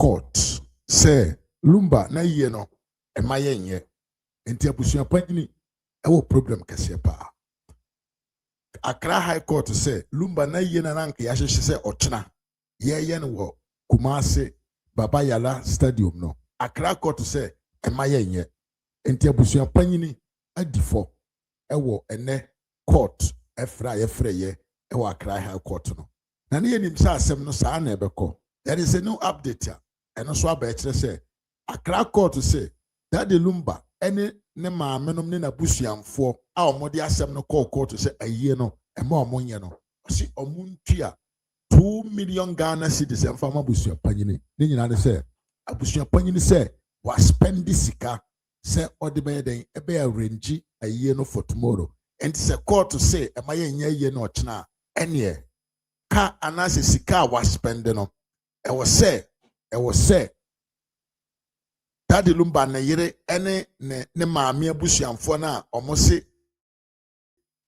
Court sɛ Lumba na yie no ɛma yɛnyɛ. Nti abusua panyini ɛwɔ problem kɛseɛ paa. Accra High Court sɛ Lumba na yie na nanka yɛahyehyɛ sɛ ɔkyena yɛyɛ no wɔ Kumase Baba Yala Stadium no, Accra Court sɛ ɛma yɛnyɛ. Nti abusua panyini adi fɔ ɛwɔ ɛnɛ court ɛfrɛ a yɛfrɛ yɛ ɛwɔ Accra High Court no. Na ne yɛnim sɛ asɛm no saa na ɛbɛkɔ. There is a new update a ɛno nso aba, ɛkyerɛ sɛ Accra Court sɛ Daddy Lumba ɛne ne maame nom ne n'abusuafoɔ a wɔde asɛm no kɔɔ court sɛ ayie no ɛma wɔn nyɛ no, ɔsi wɔn ntua 2 million Ghana cedis ɛmfa ma abusua panyini. Ne nyinaa ne sɛ abusua panyini sɛ waspend sika sɛ ɔde bɛyɛ dɛn, ɛbɛyɛ arrange ayie no for tomorrow. Nti sɛ court sɛ ɛma yɛn nyɛ ayie no ɔkyena a, ɛneɛ ka anaasɛ sika a waspend no, ɛwɔ sɛ Daddy Lumba, ne yere ne ne maame abusuafoɔ no a wɔn se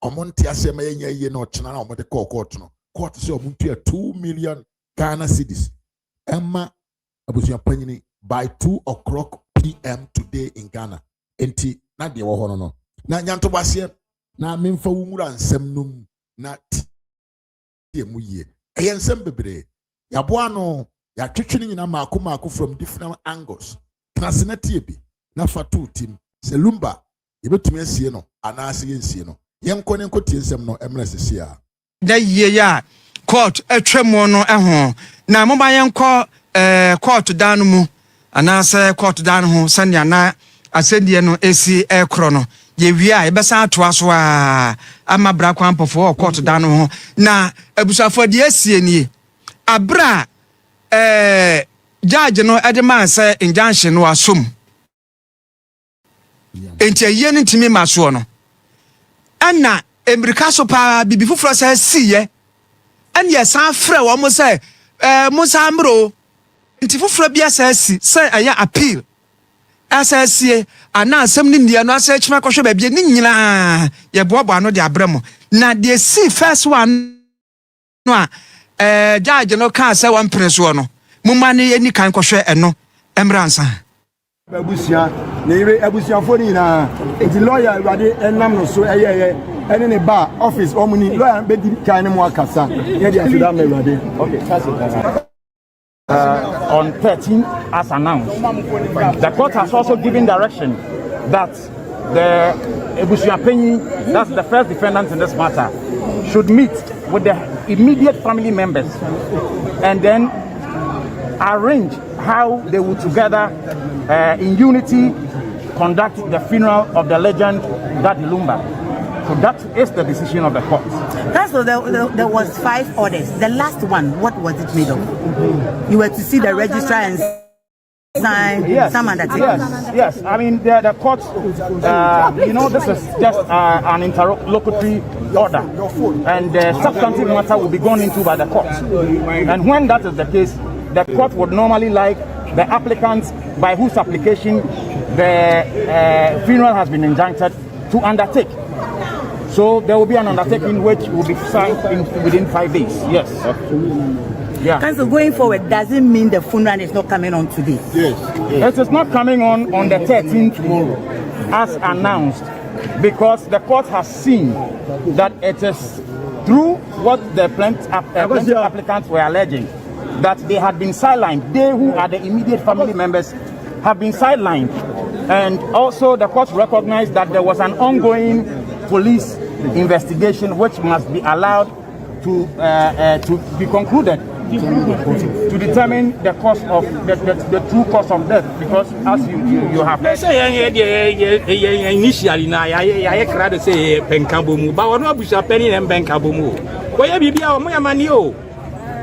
wɔn nte aseɛ ma yɛnyɛ yie na ɔkyena na wɔde kɔɔ court no, court sɛ wɔn ntua 2 million Ghana cedis ɛma abusuapanyini by 2 o'clock pm today in Ghana. Nti na deɛ wɔ hɔ no na nyantobaseɛ na memfa wo nwura nsɛm no mu na tie mu yie. Ɛyɛ nsɛm bebree yɛaboa no, yɛatwetwe no nyinaa maako maako from different angles. Tena ase na tie bi na fa to tim sɛ Lumba yɛbɛtumi asie no anaasɛ yɛnsie no. Yɛnkɔ ne nkɔ tie nsɛm no mmerɛ sisi a. Da yie yi a court atwa mu no ho na moma yɛnkɔ court dan no mu anaasɛ court dan no ho, sɛnea na asɛnniɛ no esi ɛkorɔ no. Yɛwie a, yɛbɛsan atoa so a ama bra kwan mpɔfoɔ wɔ court dan no ho. Na abusuafoɔ, deɛ asie nie: abere a judge no ɛde maa sɛ injunction no asom nti ayie no ntumi ma soɔ no, ɛna mmirika so paa biribi foforɔ sɛ siiɛ, ɛne yɛsan frɛ wɔn sɛ mo nsan mmerɛ o. Nti foforɔ bi asa asi sɛ ɛyɛ appeal asa asie anaa asɛm no nniɛ no asa akyima akɔhwɛ baabi. Ne nyinaa yɛboaboa ano de abrɛ mo. Na deɛ sii first one no a judge no kaa sɛ wɔmpene soɔ no, momma ne yɛni kan kɔhwɛ ɛno mmerɛ ansa. Abusua, ne yere, abusuafoɔ no nyinaa. Nti lɔya Awurade ɛnam no so ɛyɛyɛ ɛne ne ba office wɔn ni lɔya bɛdi kan ne mu akasa. Yɛde aseda ma Awurade. On 13 as announced. The court has also given direction that the Ebusuapanyin, that's the first defendant in this matter, should meet with the immediate family members and then arrange how they will together in unity conduct the funeral of the legend Daddy Lumba. So that is the decision of the court. Counsel, there was five orders. The last one, what was it made of? You were to see the registrar and sign some undertaking. Yes. I mean, the court, this is just an interlocutory order, and the substantive matter will be gone into by the court. And when that is the case, the court would normally like the applicants by whose application the funeral has been injuncted to undertake. So there will be an undertaking which will be signed within 5 days. Yes. Yeah. Counsel, going forward doesn't mean the funeral is not coming on today. Yes. It is not coming on the 13th tomorrow, as announced, because the court has seen that it is through what the plaintiff applicants were alleging, that they had been sidelined. They who are the immediate family members have been sidelined. And also the court recognized that there was an ongoing police investigation which must be allowed to be concluded to determine the cause of the true cause of death, because as you have heard. Sɛ yɛn yɛ deɛ yɛ yɛ initially na yɛayɛ kra de sɛ yɛ pɛ nka bɔ mu ba, ɔno abusuapɛni na mbɛ nka bɔ mu o. Wɔyɛ biribi a ɔmo yɛ amaneɛ o,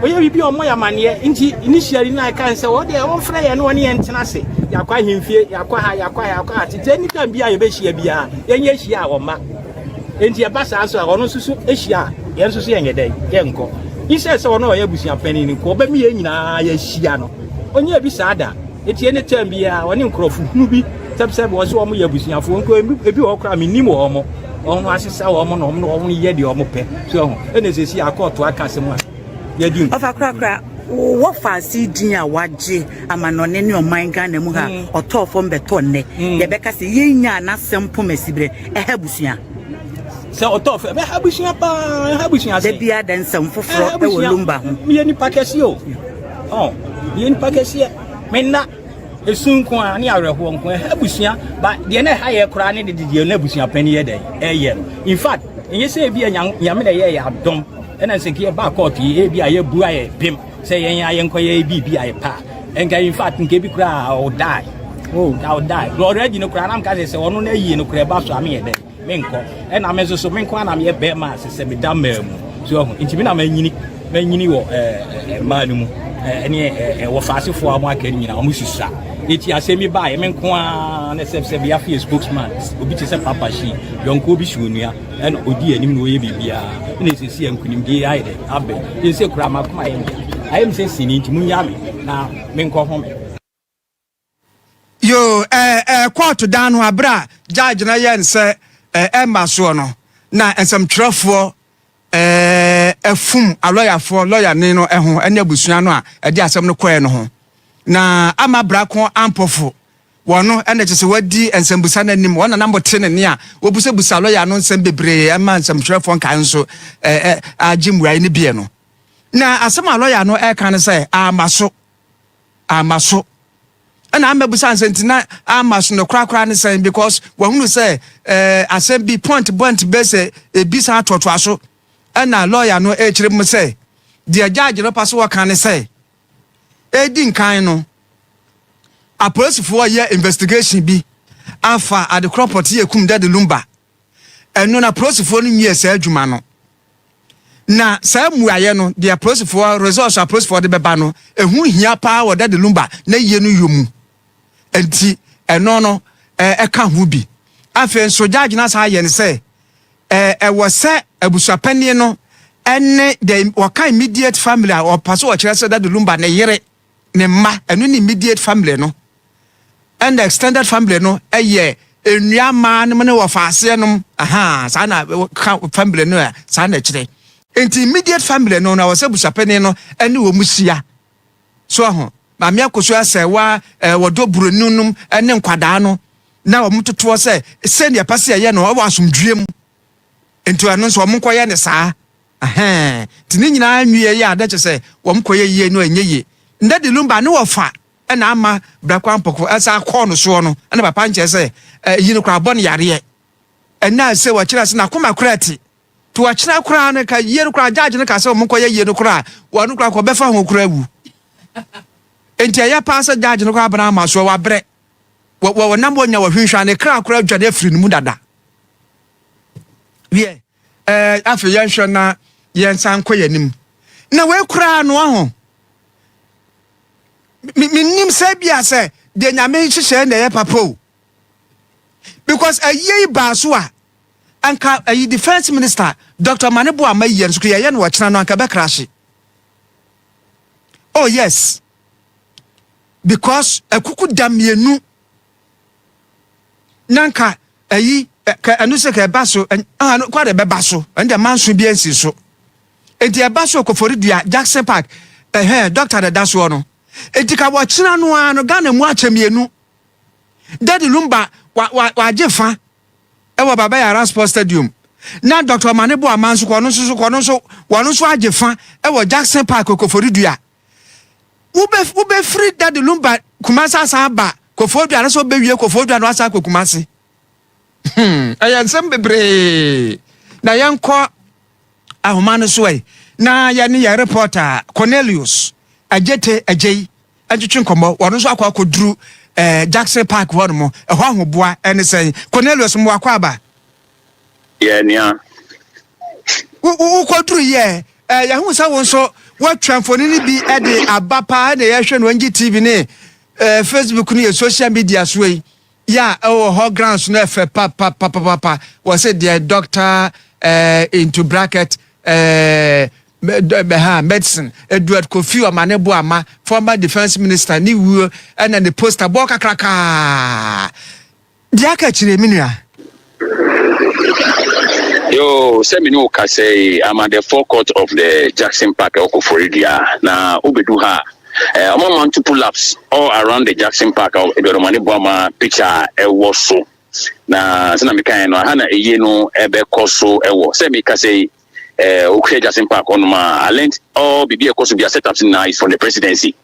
wɔyɛ biribi a ɔmo yɛ amaneɛ. Nti initially na ɛka sɛ wɔde wɔmfrɛ yɛn no, wɔne yɛn ntena ase. Yɛakɔ ahemfie, yɛakɔ ha, yɛakɔ ha, yɛakɔ ha tete. Anytime bi a yɛbɛhyia biara, yɛnyɛ hyia a wɔma. Nti ɛba saa nso a, ɔno nso so ahyia a, yɛn nso so yɛnyɛ dɛn, yɛnkɔ insɛ sɛ ɔno a ɔyɛ abusuapɛni no kɔ ɔbɛmi yɛn nyinaa yɛahyia no. Ɔnyɛ bi saa da. Eti ɛne term biara ɔne nkurɔfo hunu bi sɛbsɛb wɔ sɛ wɔn yɛ abusuafoɔ nko. Ebi wɔ hɔ koraa menim wɔn, wɔn asesa wɔn na wɔn yɛ deɛ wɔn pɛ so ɛho. Ɛna sɛsi akɔɔto aka asɛm a yɛdi. Ɔfa korakora. Wɔfa ase din a wagye amanɔne ne ɔman Ghana mu ha, ɔtɔɔ fam bɛtɔ nnɛ. Yɛbɛka sɛ yɛnya n'asɛm pom asiberɛ ɛha abusua. Sɛ ɔtɔ fɛ bɛha abusua paa, ɛha abusua Da biara da nsɛm foforɔ ɛwɔ Lumba ho. Meyɛ nipa kɛseɛ o, ɔ meyɛ nipa kɛseɛ. Menna esu nko a ne awerɛhoɔ nko. Ɛha abusua ba deɛ na ɛha yɛ koraa ne de deɛ na abusua panyin yɛ dɛn ɛyɛ no. In fact, ɛnyɛ sɛ ebi a Nyame na ɛyɛ yɛ adɔm ɛna nsɛ kí ɛba kɔɔto yi, ebi a yɛbu ayɛ pem sɛ yɛn ayɛ nkɔyɛ biribi ayɛ pa nka. In fact, nka ebi koraa ɔdae, oh, nka ɔdae already no koraa. Nam ka sɛ ɔno na ayie no koraa ɛba so a, meyɛ dɛn menkɔ? Ɛna me nso so menkɔ ana meyɛ bɛrima a sɛ meda mmaa mu so ɔho nti me na manyini wɔ ɛɛ mmaa no mu ɛne ɛɛ wɔfaasefoɔ a wɔn aka no nyinaa wɔn susua. Eti asɛm yi baayɛ, me nko ara na sɛ bi afei spokesman obi te sɛ Papa Shi yɔnko obi si onua ɛna odi anim na ɔyɛ biribiara ɛna esisi nkunimdie ayɛ dɛ abɛ nse kura makoma yɛ mbea ayɛ mi sɛ sini nti mu nya me na menkɔ ho me. Yo, ɛɛ ɛɛ kɔɔto dan no, abere a judge na yɛ nsɛ ɛma soɔ no, na nsɛmtwerɛfoɔ ɛfum alɔyafoɔ lɔyani no ɛho ɛne abusua no a ɛde asɛm no kɔɛ no ho. Na Ama Brako Ampɔfo wɔn no ɛna kyerɛ sɛ wɔadi nsɛmbusa no anim. Wɔn nanam te ne ne a wɔbusabusa lɔya no nsɛm bebree ɛma nsɛmtwerɛfoɔ nkae nso ɛɛ agye mmuae no bie no. Na asɛm a lɔya no ɛka no sɛ ama so, ama so, ɛna ama busa nsɛm nti na ama so no korakora ne sɛn, because wɔhunu sɛ asɛm bi point point bɛ sɛ ebi san atoatoa so. Ɛna lɔya no ɛrekyerɛ mu sɛ deɛ judge no pa so wɔka ne sɛ edi nkan no, apolisifoɔ yɛ investigation bi afa adekorɔ pɔte yɛ kum Daddy Lumba. Ɛno na apolisifoɔ no nwie saa adwuma no, na saa mmuayɛ no deɛ, apolisifoɔ results apolisifoɔ de bɛba no, ɛho hia paa wɔ Daddy Lumba na yie no yɔ mu. Nti ɛno no ɛka ho bi. Afei nso judge no asa ayɛ no sɛ ɛwɔ sɛ abusuapanin no ɛne the wɔka immediate family a ɔpa so wɔkyerɛ sɛ Daddy Lumba ne yere, ne mma, ɛno ne immediate family no, ɛna extended family no ɛyɛ nnua mmaa nom ne wɔfa nom. Aha saa na ka family no a, saa na ɛkyerɛ. Nti immediate family no na wɔ sɛ abusuapanin no ɛne wɔn mu hyia so aho Maame Akoso asɛ wa wɔdɔ buroni nom ɛne nkwadaa no na wɔn totoɔ sɛ sɛnea ɛpɛ sɛ ɛyɛ no ɛwɔ asomdwie mu. Nti ɛno nso wɔn nkɔyɛ ne saa ɛhɛn. Nti ne nyinaa nwie yɛ ade kyɛ sɛ wɔn kɔyɛ yie no ɛnyɛ yie. Daddy Lumba ne wɔfa ɛna Ama Brako Ampɔko ɛsa akɔɔ no soɔ no, ɛna papa nkyɛn sɛ ɛyi no koraa abɔ no yareɛ. Ɛna sɛ wɔkyerɛ sɛ n'akoma koraa te to wɔkyerɛ koraa no ka yie no koraa, judge no ka sɛ wɔn nkɔyɛ yie no koraa, wɔn koraa kɔ bɛfa ho koraa wu. Nti ɛyɛ paa sɛ judge no koraa abena ama soɔ wabrɛ wɔ wɔ wɔnam wɔnya wɔhwehwɛ ne kra koraa adwane afiri ne mu dada wiɛ. Afei yɛnhwɛ na yɛnsan nkɔ yɛn anim na wei koraa no aho menim sɛ bia sɛ deɛ Nyame nhyehyɛɛ na ɛyɛ papa o, because ayie yi baa so a, anka ayi Defence Minister Dr. Omane Boamah yie no so yɛyɛ no wɔkyena no anka bɛkra hye. Oh yes, because akuku da mmienu na nka ayi ka ɛno sɛ ka ɛba so ah no kɔ de ɛbɛba so. Ɛno deɛ manso bi ansi so nti ɛba so Koforidua Jackson Park ɛhɛn doctor na ɛda soɔ no. Nti ka wɔkyena no ara no, Ghana mu akyɛ mmienu. Daddy Lumba wa wa wagye fa ɛwɔ Baba Yara Sports Stadium, na Dr. Omane Boamah nso kɔ ɔno nso so kɔ ɔno nso wɔn nso agye fa ɛwɔ Jackson Park Koforidua. Wobɛfiri Daddy Lumba Kumase asan aba Koforidua no sɛ wobɛwie Koforidua no asan akɔ Kumase. Ɛyɛ nsɛm bebree. Na yɛnkɔ ahoma no so ɛ na yɛne yɛ reporter Cornelius Agyete Agyei ntwetwe nkɔmmɔ. Wɔno nso akɔ akɔduru Jackson Park hɔ nom. Ɛhɔ ahoboa ɛne sɛn? Cornelius, mmoakɔ aba? Yɛ nua. Wokɔduru yɛ yɛhu sɛ wo nso woatwa mfonini bi de aba paa na yɛhwɛ no ngye TV ne Facebook no yɛ social media so yi yɛ a ɛwɔ hɔ grounds no ɛfɛ papapapapa. Wɔ sɛ deɛ doctor into bracket ha medicine Edward Kofi Omane Boamah, former defence minister, ne wuo ɛna ne poster bɔɔ kakrakaa deɛ aka akyire me nua. Yo, sɛ me ne wo kasa yi, I'm at the forecourt of the Jackson Park ɛwɔ Koforidua. Na wobɛdu ha a, ɔmo ama nto pull-ups all around the Jackson Park a Edward Omane Boamah picture a ɛwɔ so. Na sɛna mekaeɛ no, aha na ɛyie no ɛbɛkɔ so ɛwɔ. Sɛ mekasa yi, wohwɛ Jackson Park hɔnom a, I learnt all biribi a ɛkɔ so bia setups nyinaa is from the presidency.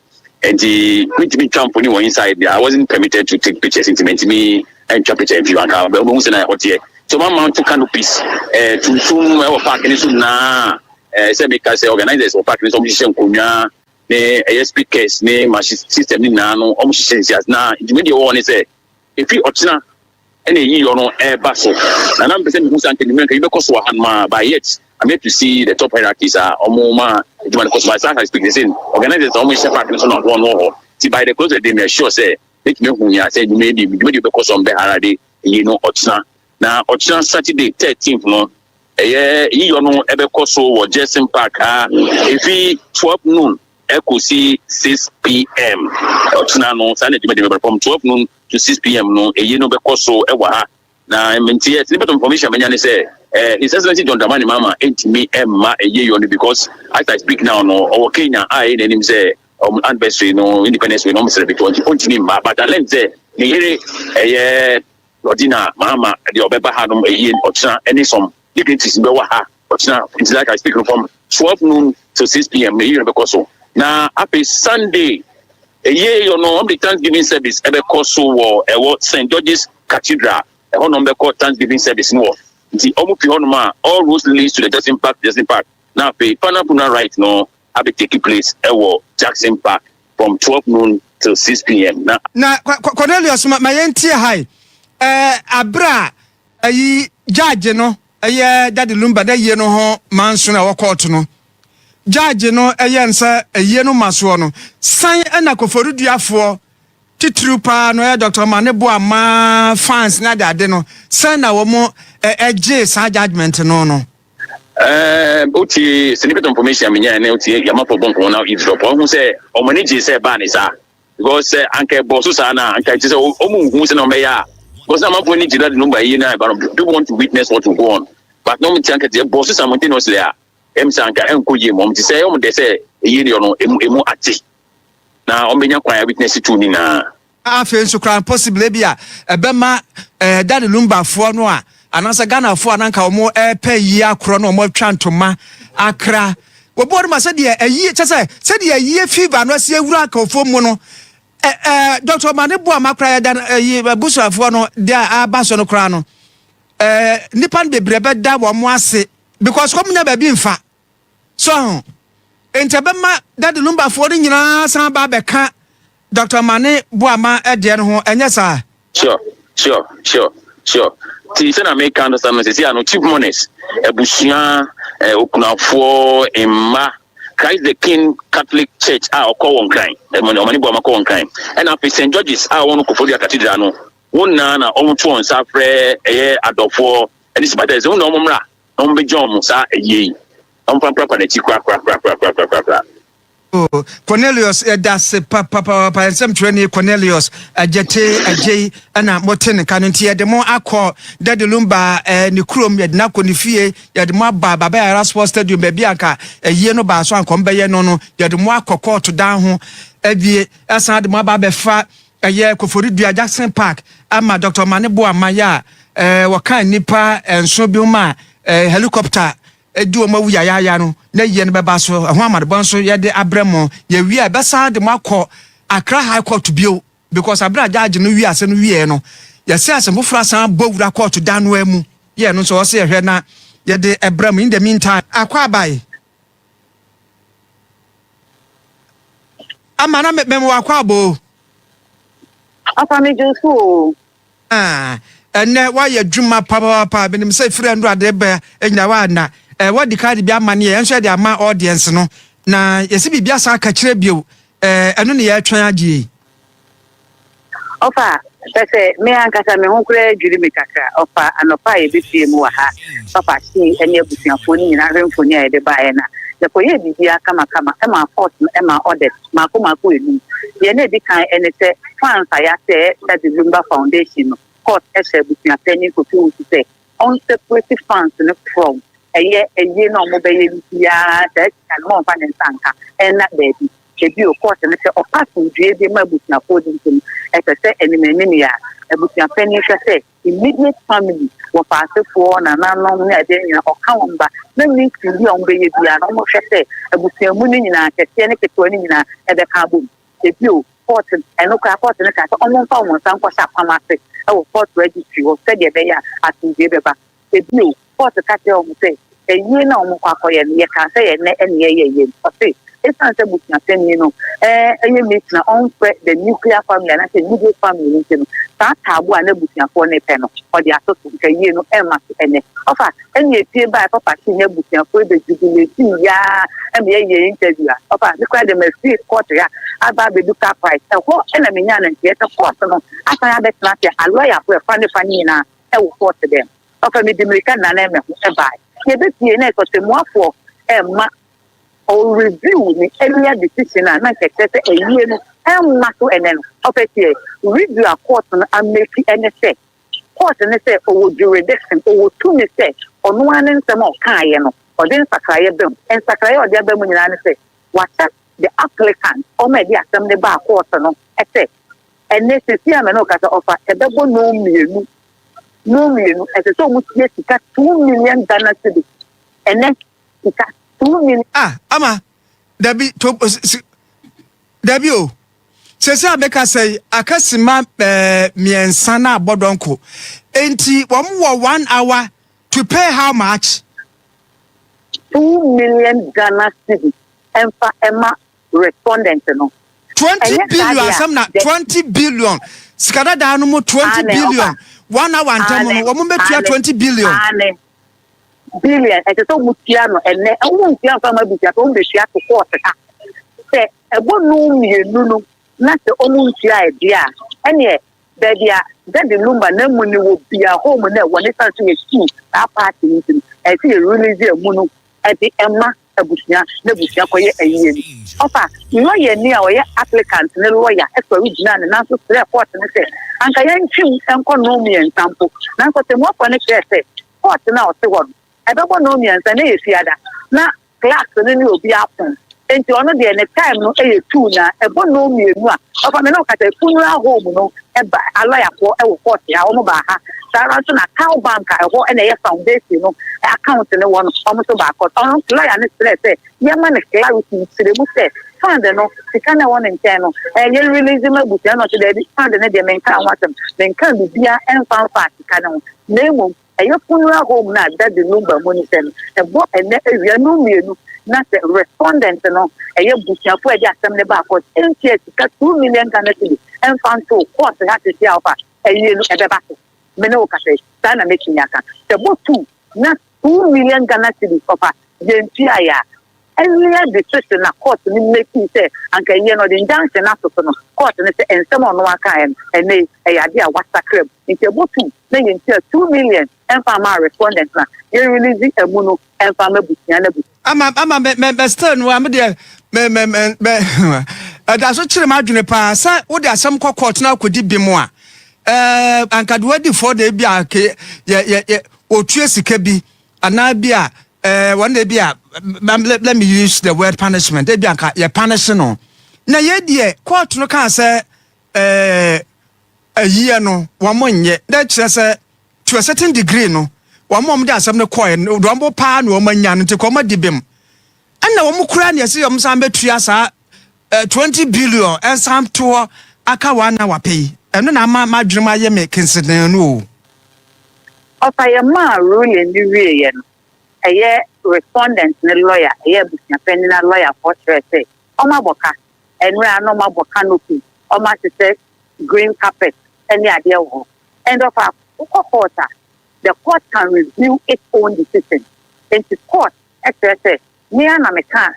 Nti mentumi ntwa mfoni wɔ inside. I wasn't permitted to take pictures, nti mentumi ntwa picture mfi anka wobɛhu sɛ na ɛhɔ teɛ. Nti ɔma mount canopies tuntum ɛwɔ park ne so nyinaa. Sɛ meka sɛ organisers wɔ park ne so, ɔmo hyehyɛ nkonnwa ne ɛyɛ speakers ne machine system ne nyinaa no, ɔmo hyehyɛ nsi ase. Na dwumadie wɔ hɔ ne sɛ efi ɔkyena ɛna eyi yɔ no ɛɛba so. Na mpɛ sɛ mehu sɛ anka nwummerɛ nka yi bɛkɔ so wɔ ha nom a, but yet I'm yet to see the top hierarchies a ɔmo ma adwuma no kɔ so. But as I speak, they say organisers a ɔmo hyehyɛ park no so na ɔno wɔ hɔ. Ti by the close of the day, me sure sɛ metumi ehu nea sɛ dwumadie bɛkɔ so. Ɔmo bɛ harade eyi no ɔkyena. Na ɔkyena Saturday 13th no, ɛyɛ yiyɔ no ɛbɛkɔ so wɔ Jackson Park ha efi 12 noon ɛkɔsi 6 p.m. Ɔkyena no saa na dwumadie bɛbɛ from 12 noon to 6 p.m. no, eyi no bɛkɔ so ɛwɔ ha. Na nti yɛ snippet of information menya ne sɛ His Excellency John Dramani Mahama ntumi ɛmma ɛyɛ yɔ no, because as I speak now no, ɔwɔ Kenya a ɛyɛ n'anim sɛ anniversary no, Independence Day no, ɔmo celebrate, ɔnti ɔntumi mma. But I learn sɛ ne yere ɛyɛ Lordina Mahama deɛ, ɔbɛba ha nom ɛyie ɔkyena, ɛne some dignitaries bɛwɔ ha ɔkyena. Nti like I speak, from 12 noon to 6 p.m. ɛyie no bɛkɔ so. Na afei Sunday ɛyie yɔ no, ɔmo de thanksgiving service ɛbɛkɔ so wɔ ɛwɔ St George's Cathedral. Ɛhɔ nom bɛkɔ thanksgiving service no wɔ. Nti ɔmo fi hɔnom a, all roads leads to the Jackson Park. Na afei final funeral rite no abɛ take place ɛwɔ Jackson Park from 12 noon till 6 p.m. Na Na Cornelius, ma yɛntie ha yi. Abere a ɛyi judge no ɛyɛ Daddy Lumba dɛ yie no ho manso no a ɛwɔ court no, judge no ɛyɛ nsa ɛyie no ma soɔ no san, ɛna Koforiduafoɔ titiriw paa no ɛyɛ Dr Omane Boamah fans ne ade ade no sɛn na wɔn ɛgye saa judgement no? Wotie snippet information a menya ne wotie yamafo bɔ nkɔmmɔ na eavesdrop, ɔhu sɛ ɔmo ani gye sɛ ɛbaa ne saa, because sɛ anka ɛbɔ so saa na anka ɛte sɛ ɔmo nhu sɛ na ɔmbɛyɛ a, because na amanfoɔ ani gye Daddy Lumba yie na ɛba no, people want to witness what will go on, but na ɔmo te anka te ɛbɔ so simultaneously a, ɛm sɛ anka ɛnkɔ yie ma ɔmo. Te sɛ ɔmo de sɛ ɛyie deɛ no emu ate na ɔmo bɛnya kwan a witness tu nyinaa. Afei nso koraa, possible bi a ɛbɛma Daddy Lumbafoɔ no a anaasɛ Ghanafoɔ a nanka wɔn ɛɛpɛ yie akorɔ na wɔn atwa ntoma akra wɔbɔ no ma sɛdeɛ ɛyie kyɛ sɛ sɛdeɛ ɛyie fever no asi awura akɔfoɔ mu no, ɛ ɛɛ Dr Omane Boamah koraa yɛda ɛyi abusuafoɔ no deɛ aba so no koraa no, nipa no bebree bɛda wɔn ase because kɔm nya baabi nfa so ho. Nti ɛbɛma Daddy Lumbafoɔ no nyinaa san ba abɛka Dr Omane Boamah ɛdeɛ no ho, ɛnyɛ saa? Sure. Ti sɛ na meka no sa no, sɛsi ano chief mourners, abusua, okunafoɔ, mma, Christ the King Catholic Church a ɔkɔ wɔn kran, Omane Boamah kɔ wɔn kran, ɛna afei St Georges a wɔn no Koforidua Cathedral no, wɔn nyinaa na wɔn to wɔn nsa frɛ ɛyɛ adɔfoɔ ɛne sympathizers wɔn na wɔn mmra na wɔn bɛgye wɔn saa ɛyie yi na wɔn mfa n'akyi korakorakorakorakorakora. Oh, Cornelius, yɛda ase papapapa. Nsɛmtwerɛni Cornelius Agyete Agyei ɛna mote ne ka no. Nti yɛde mo akɔ Daddy Lumba ne kurom, yɛde no akɔ ne fie, yɛde mo aba Baba Yara Sports Stadium, baabi anka ɛyie no baa so anka ɔmbɛyɛ no, yɛde mo akɔ kɔɔto dan ho awie, ɛsan de mo aba abɛfa ɛyɛ Koforidua Jackson Park ama Dr Omane Boamah yɛ a wɔka nnipa nso bi mu a helicopter edi wɔn awu yayaaya no na yie no bɛba so. Ɛho amadebɔ nso yɛde abrɛ mo. Yɛwie a, ɛbɛsan de mo akɔ Accra High Court bio, because abere a judge no wie asɛm no wie no, yɛsɛ asɛm foforɔ asan bɔ wura court dan no mu yɛ no nso ɔsɛ yɛhwɛ na yɛde ɛbrɛ mo. In the meantime, akɔ abae ama na mɛmɛ wɔ akɔ abo. Afa me dwo so o. Ah, ɛnɛ woayɛ adwuma papaapa. Menim sɛ firi ɛno ade bɛ anyina wa na wɔde card bi ama ne yɛ ɛnso yɛde ama audience no na yɛsɛ biribi asan aka kyerɛ bio. Ɛno ne yɛretwɛn agye yi. Ɔfa sɛ me ankasa me ho koraa dwiri me kakra. Ɔfa anɔpa a yɛbɛpie mu wɔ ha, papa hyee ne abusuafoɔ no nyinaa hwɛ mfoni a yɛde baeɛ na yɛkɔyɛɛ biribiara kamakama ɛma court no ɛma orders maako maako enum. Deɛ na edi kan ɛne sɛ fans a yɛasɛ Daddy Lumba Foundation no, court ɛhyɛ abusuapanin Kofi Owusu sɛ Ɔnseparate funds no from ɛyɛ ayie no a wɔbɛyɛ no biara, saa sika no ma ɔmfa ne nsa nka, ɛnna baabi. Ebio, court no sɛ ɔpa asomdwoeɛ bi ma abusuafoɔ no nti no, ɛsɛ sɛ anim anim yɛ a abusua panin hwɛ sɛ immediate family, wɔfaasefoɔ, nananom ne adeɛ nyinaa ɔka wɔn ba na meeting bi a wɔbɛyɛ biara no wɔhwɛ sɛ abusua mu no nyinaa, kɛseɛ ne ketewa no nyinaa ɛbɛka abom. Ebio, court ɛno koraa court no kaa sɛ wɔmfa wɔn nsa nkɔhyɛ apam ase wɔ court registry hɔ sɛdeɛ ɛbɛyɛ a asomdwoeɛ bɛba. Ebio, court ka kyerɛɛ wɔn sɛ ayie no a wɔkɔ akɔyɛ no, yɛkaa sɛ yɛ nnɛ na yɛyɛ ayie no. Ɔse esiane sɛ abusuapanin no yɛ meeting a ɔmfrɛ the nuclear family anaasɛ immediate family no nti no, saa taabo a n'abusuafoɔ no repɛ no, ɔde ato so, nka ayie no ɛmma so ɛnnɛ. Ɔfa ɛnna epie bae papa se n'abusuafoɔ yi bɛ jubilate yaa ɛma yɛyɛ interview a, ɔfa me koraa deɛ mafiri court ha aba abɛdu car price ɛhɔ ɛna menyaa no nteɛ sɛ court no asan abɛtena ase a lɔyafoɔ ɛfa ne fa ne nyinaa ɛwɔ court dɛm. Ɔfa mede mmirika nanee me ho ɛbae. Yɛbɛpie na ɛsɛ ɔtɛmmuafoɔ ɛmma ɔ review ne earlier decision a na nka ɛkyerɛ sɛ ayie no ɛmma so ɛnɛ no. Ɔpɛ sɛ review a court no ameki ɛne sɛ court ne sɛ ɔwɔ jurisdiction, ɔwɔ tumi sɛ ɔno ara ne nsɛm a ɔkaeɛ no ɔde nsakraeɛ ba mu. Nsakraeɛ a ɔde aba mu nyinaa ne sɛ wahyɛ the applicant, ɔma ɛde asɛm no baa court no, ɛsɛ ɛnɛ sisi a mene ɔka sɛ ɔfa ɛbɛbɔ 2:00, 2:00 ɛsɛ sɛ ɔmo tua sika 2 million Ghana cedis, ɛnɛ sika 2 million. Ah, ama dabi to si dabi o, sese a meka sɛ yi aka sima 3 na abɔ dɔnko, enti wɔn wɔ one hour to pay how much? 2 million Ghana cedis ɛmfa ɛma respondent no. 20 Ɛnyɛ saa billion deɛ a, asɛm na 20 billion sika dadaa no mu 20 Ane, billion ɔfa. one hour ntam no Ane, wɔn bɛtua ane, 20 billion. Ane billion ɛsɛ sɛ ɔmo tua no ɛnɛ. Ɔmo ntua nfa ma abusua sɛ ɔmo bɛtua to court ha sɛ ɛbɔ 2:00 no na sɛ ɔmo ntua ɛdeɛ a, ɛneɛ baabi a Daddy Lumba na mu ne wɔ bia home na ɛwɔ ne san so yɛ sue saa party no nti no, ɛsɛ yɛ release ɛmu no ɛde ɛma abusua na abusua kɔyɛ ayie no. Ɔfa lawyer ni a ɔyɛ applicant ne lawyer ɛsɔre gyina ne nan so srɛ court no sɛ anka yɛntwim nkɔ 3:30 mpo, nanso tɛmuafoɔ no kyerɛ sɛ court no a ɔte hɔ no ɛbɛbɔ 3:30 na yɛ fiada na clerk no ne obi apon, nti ɔno deɛ ne time no yɛ 2 na ɛbɔ 2:00 a. Ɔfa me ne ɔkasa funeral home no ɛba alɔyafoɔ ɛwɔ court ha, wɔn baa ha saa ara nso na Cal Bank a ɛhɔ ɛna ɛyɛ foundation no account no wɔ no, wɔn nso baa court. Ɔno lawyer no srɛ sɛ yɛma no clarity nkyerɛmu sɛ fund no sika no ɛwɔ ne nkyɛn no ɛyɛ release ma abusua no. Ɔkyɛ daabi, fund no deɛ menka ho asɛm, menka biribiara ɛmfa mfa sika no ho, na mmom ɛyɛ funeral home no a Daddy Lumba mu no sɛ no ɛbɔ ɛnɛ awia 2:00 na sɛ respondent no, ɛyɛ busuafo a ɛde asɛm no baa court, ɛntua sika 2 million Ghana cedis ɛmfa nto court ha tete a, ɔfa ɛyie no ɛbɛba so. Me ne wo kasa yi, saa na mɛtumi aka sɛ bɔ 2 na 2 million Ghana cedis ɔfa yɛntua yɛ a, earlier decision na court no make sɛ anka ɛyie no ɔde injunction ato so no, court no sɛ nsɛm a ɔno akaeɛ no ɛnɛ yi ɛyɛ ade a wasakra mu, nti ɛbɔ 2 na yɛntua 2 million ɛmfa ama respondent na yɛn release ɛmu no ɛmfa ama busua na busua. Ama me still no a me deɛ me ɛda so kyerɛ m'adwene paa sɛ wode asɛm kɔ court na akɔdi bi mu a, anka de wadi fɔ de bi a ke yɛ otua sika bi anaa bi a wɔn de bi a let me use the word punishment, ebi anka yɛ punish no na yɛ deɛ court no kaa sɛ ayie no wɔn mo nyɛ na kyerɛ sɛ to a certain degree no wɔn a wɔn de asɛm no kɔɛ no wɔn bo paa na wɔn anya no, nti kɔn adi bem ɛna wɔn kura ne yɛsɛ wɔn san bɛtua saa 20 billion ɛnsan to hɔ aka wɔn ana wapɛ yi, ɛno na ama madwene mu ayɛ me kensenen no o. Ɔfa yɛ maa ruling no wieɛ no, ɛyɛ respondent ne lawyer, ɛyɛ abusuapanin na lawyer foɔ kyerɛ sɛ ɔmo abɔ ka nnura na ɔmo abɔ canopy, ɔmo ahyehyɛ green carpet ɛne adeɛ wɔ hɔ. And ɔfa wokɔ court a, the court can review its own decision, nti court ɛkyerɛ sɛ mmea na meka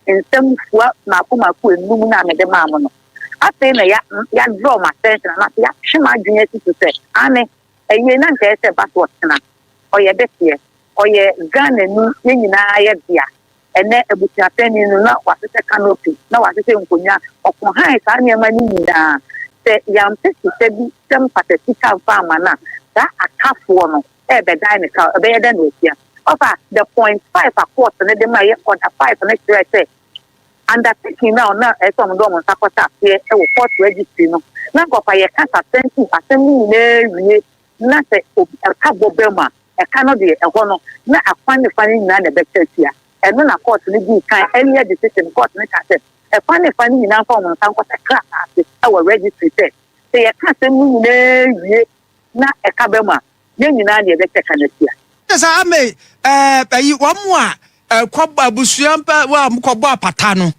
nsɛm fua mako mako enum na mede maa mo no, afei na ya ya draw my attention anaasɛ yɛatwe m'adwene asi so sɛ ane ɛyie na nka ɛsɛ ba so ɔtena ɔyɛ dɛteɛ ɔyɛ Ghana ni, yɛn nyinaa yɛ dea. Ɛnɛ abusuapanin no na wahyehyɛ canopy na wahyehyɛ nkonnwa, ɔko han saa nneɛma no nyinaa sɛ yɛampɛ sika bi sɛ mpata sika mfa ama no a, saa akafoɔ no. ɛrebɛdan ne ka, ɛbɛyɛ dɛn na watua? Ɔfa the point 5 a court no de ma yɛ order 5 no kyerɛ sɛ undertaking na ɔna ɛsɛ ɔmo de ɔmo nsa kɔhyɛ aseɛ ɛwɔ court registry no, na nkɔfa yɛ kasa sɛnti asɛm no nyinaa wie na sɛ obi ɛka bɔ bɛm a, ɛka no deɛ ɛhɔ no na afa ne fa no nyinaa na ɛbɛkyɛ atua. Ɛno na court no di kan earlier decision. Court no ka sɛ ɛfa ne fa no nyinaa mfa ɔmo nsa nkɔhyɛ krataa ase ɛwɔ registry sɛ yɛka asɛm no nyinaa wie na ɛka bɛm a, yɛn nyinaa deɛ ɛbɛkyɛ ka no atua. Sɛ ame ɛyi wɔn mu a ɛkɔ abusua mpa wɔ a kɔbɔ apata no,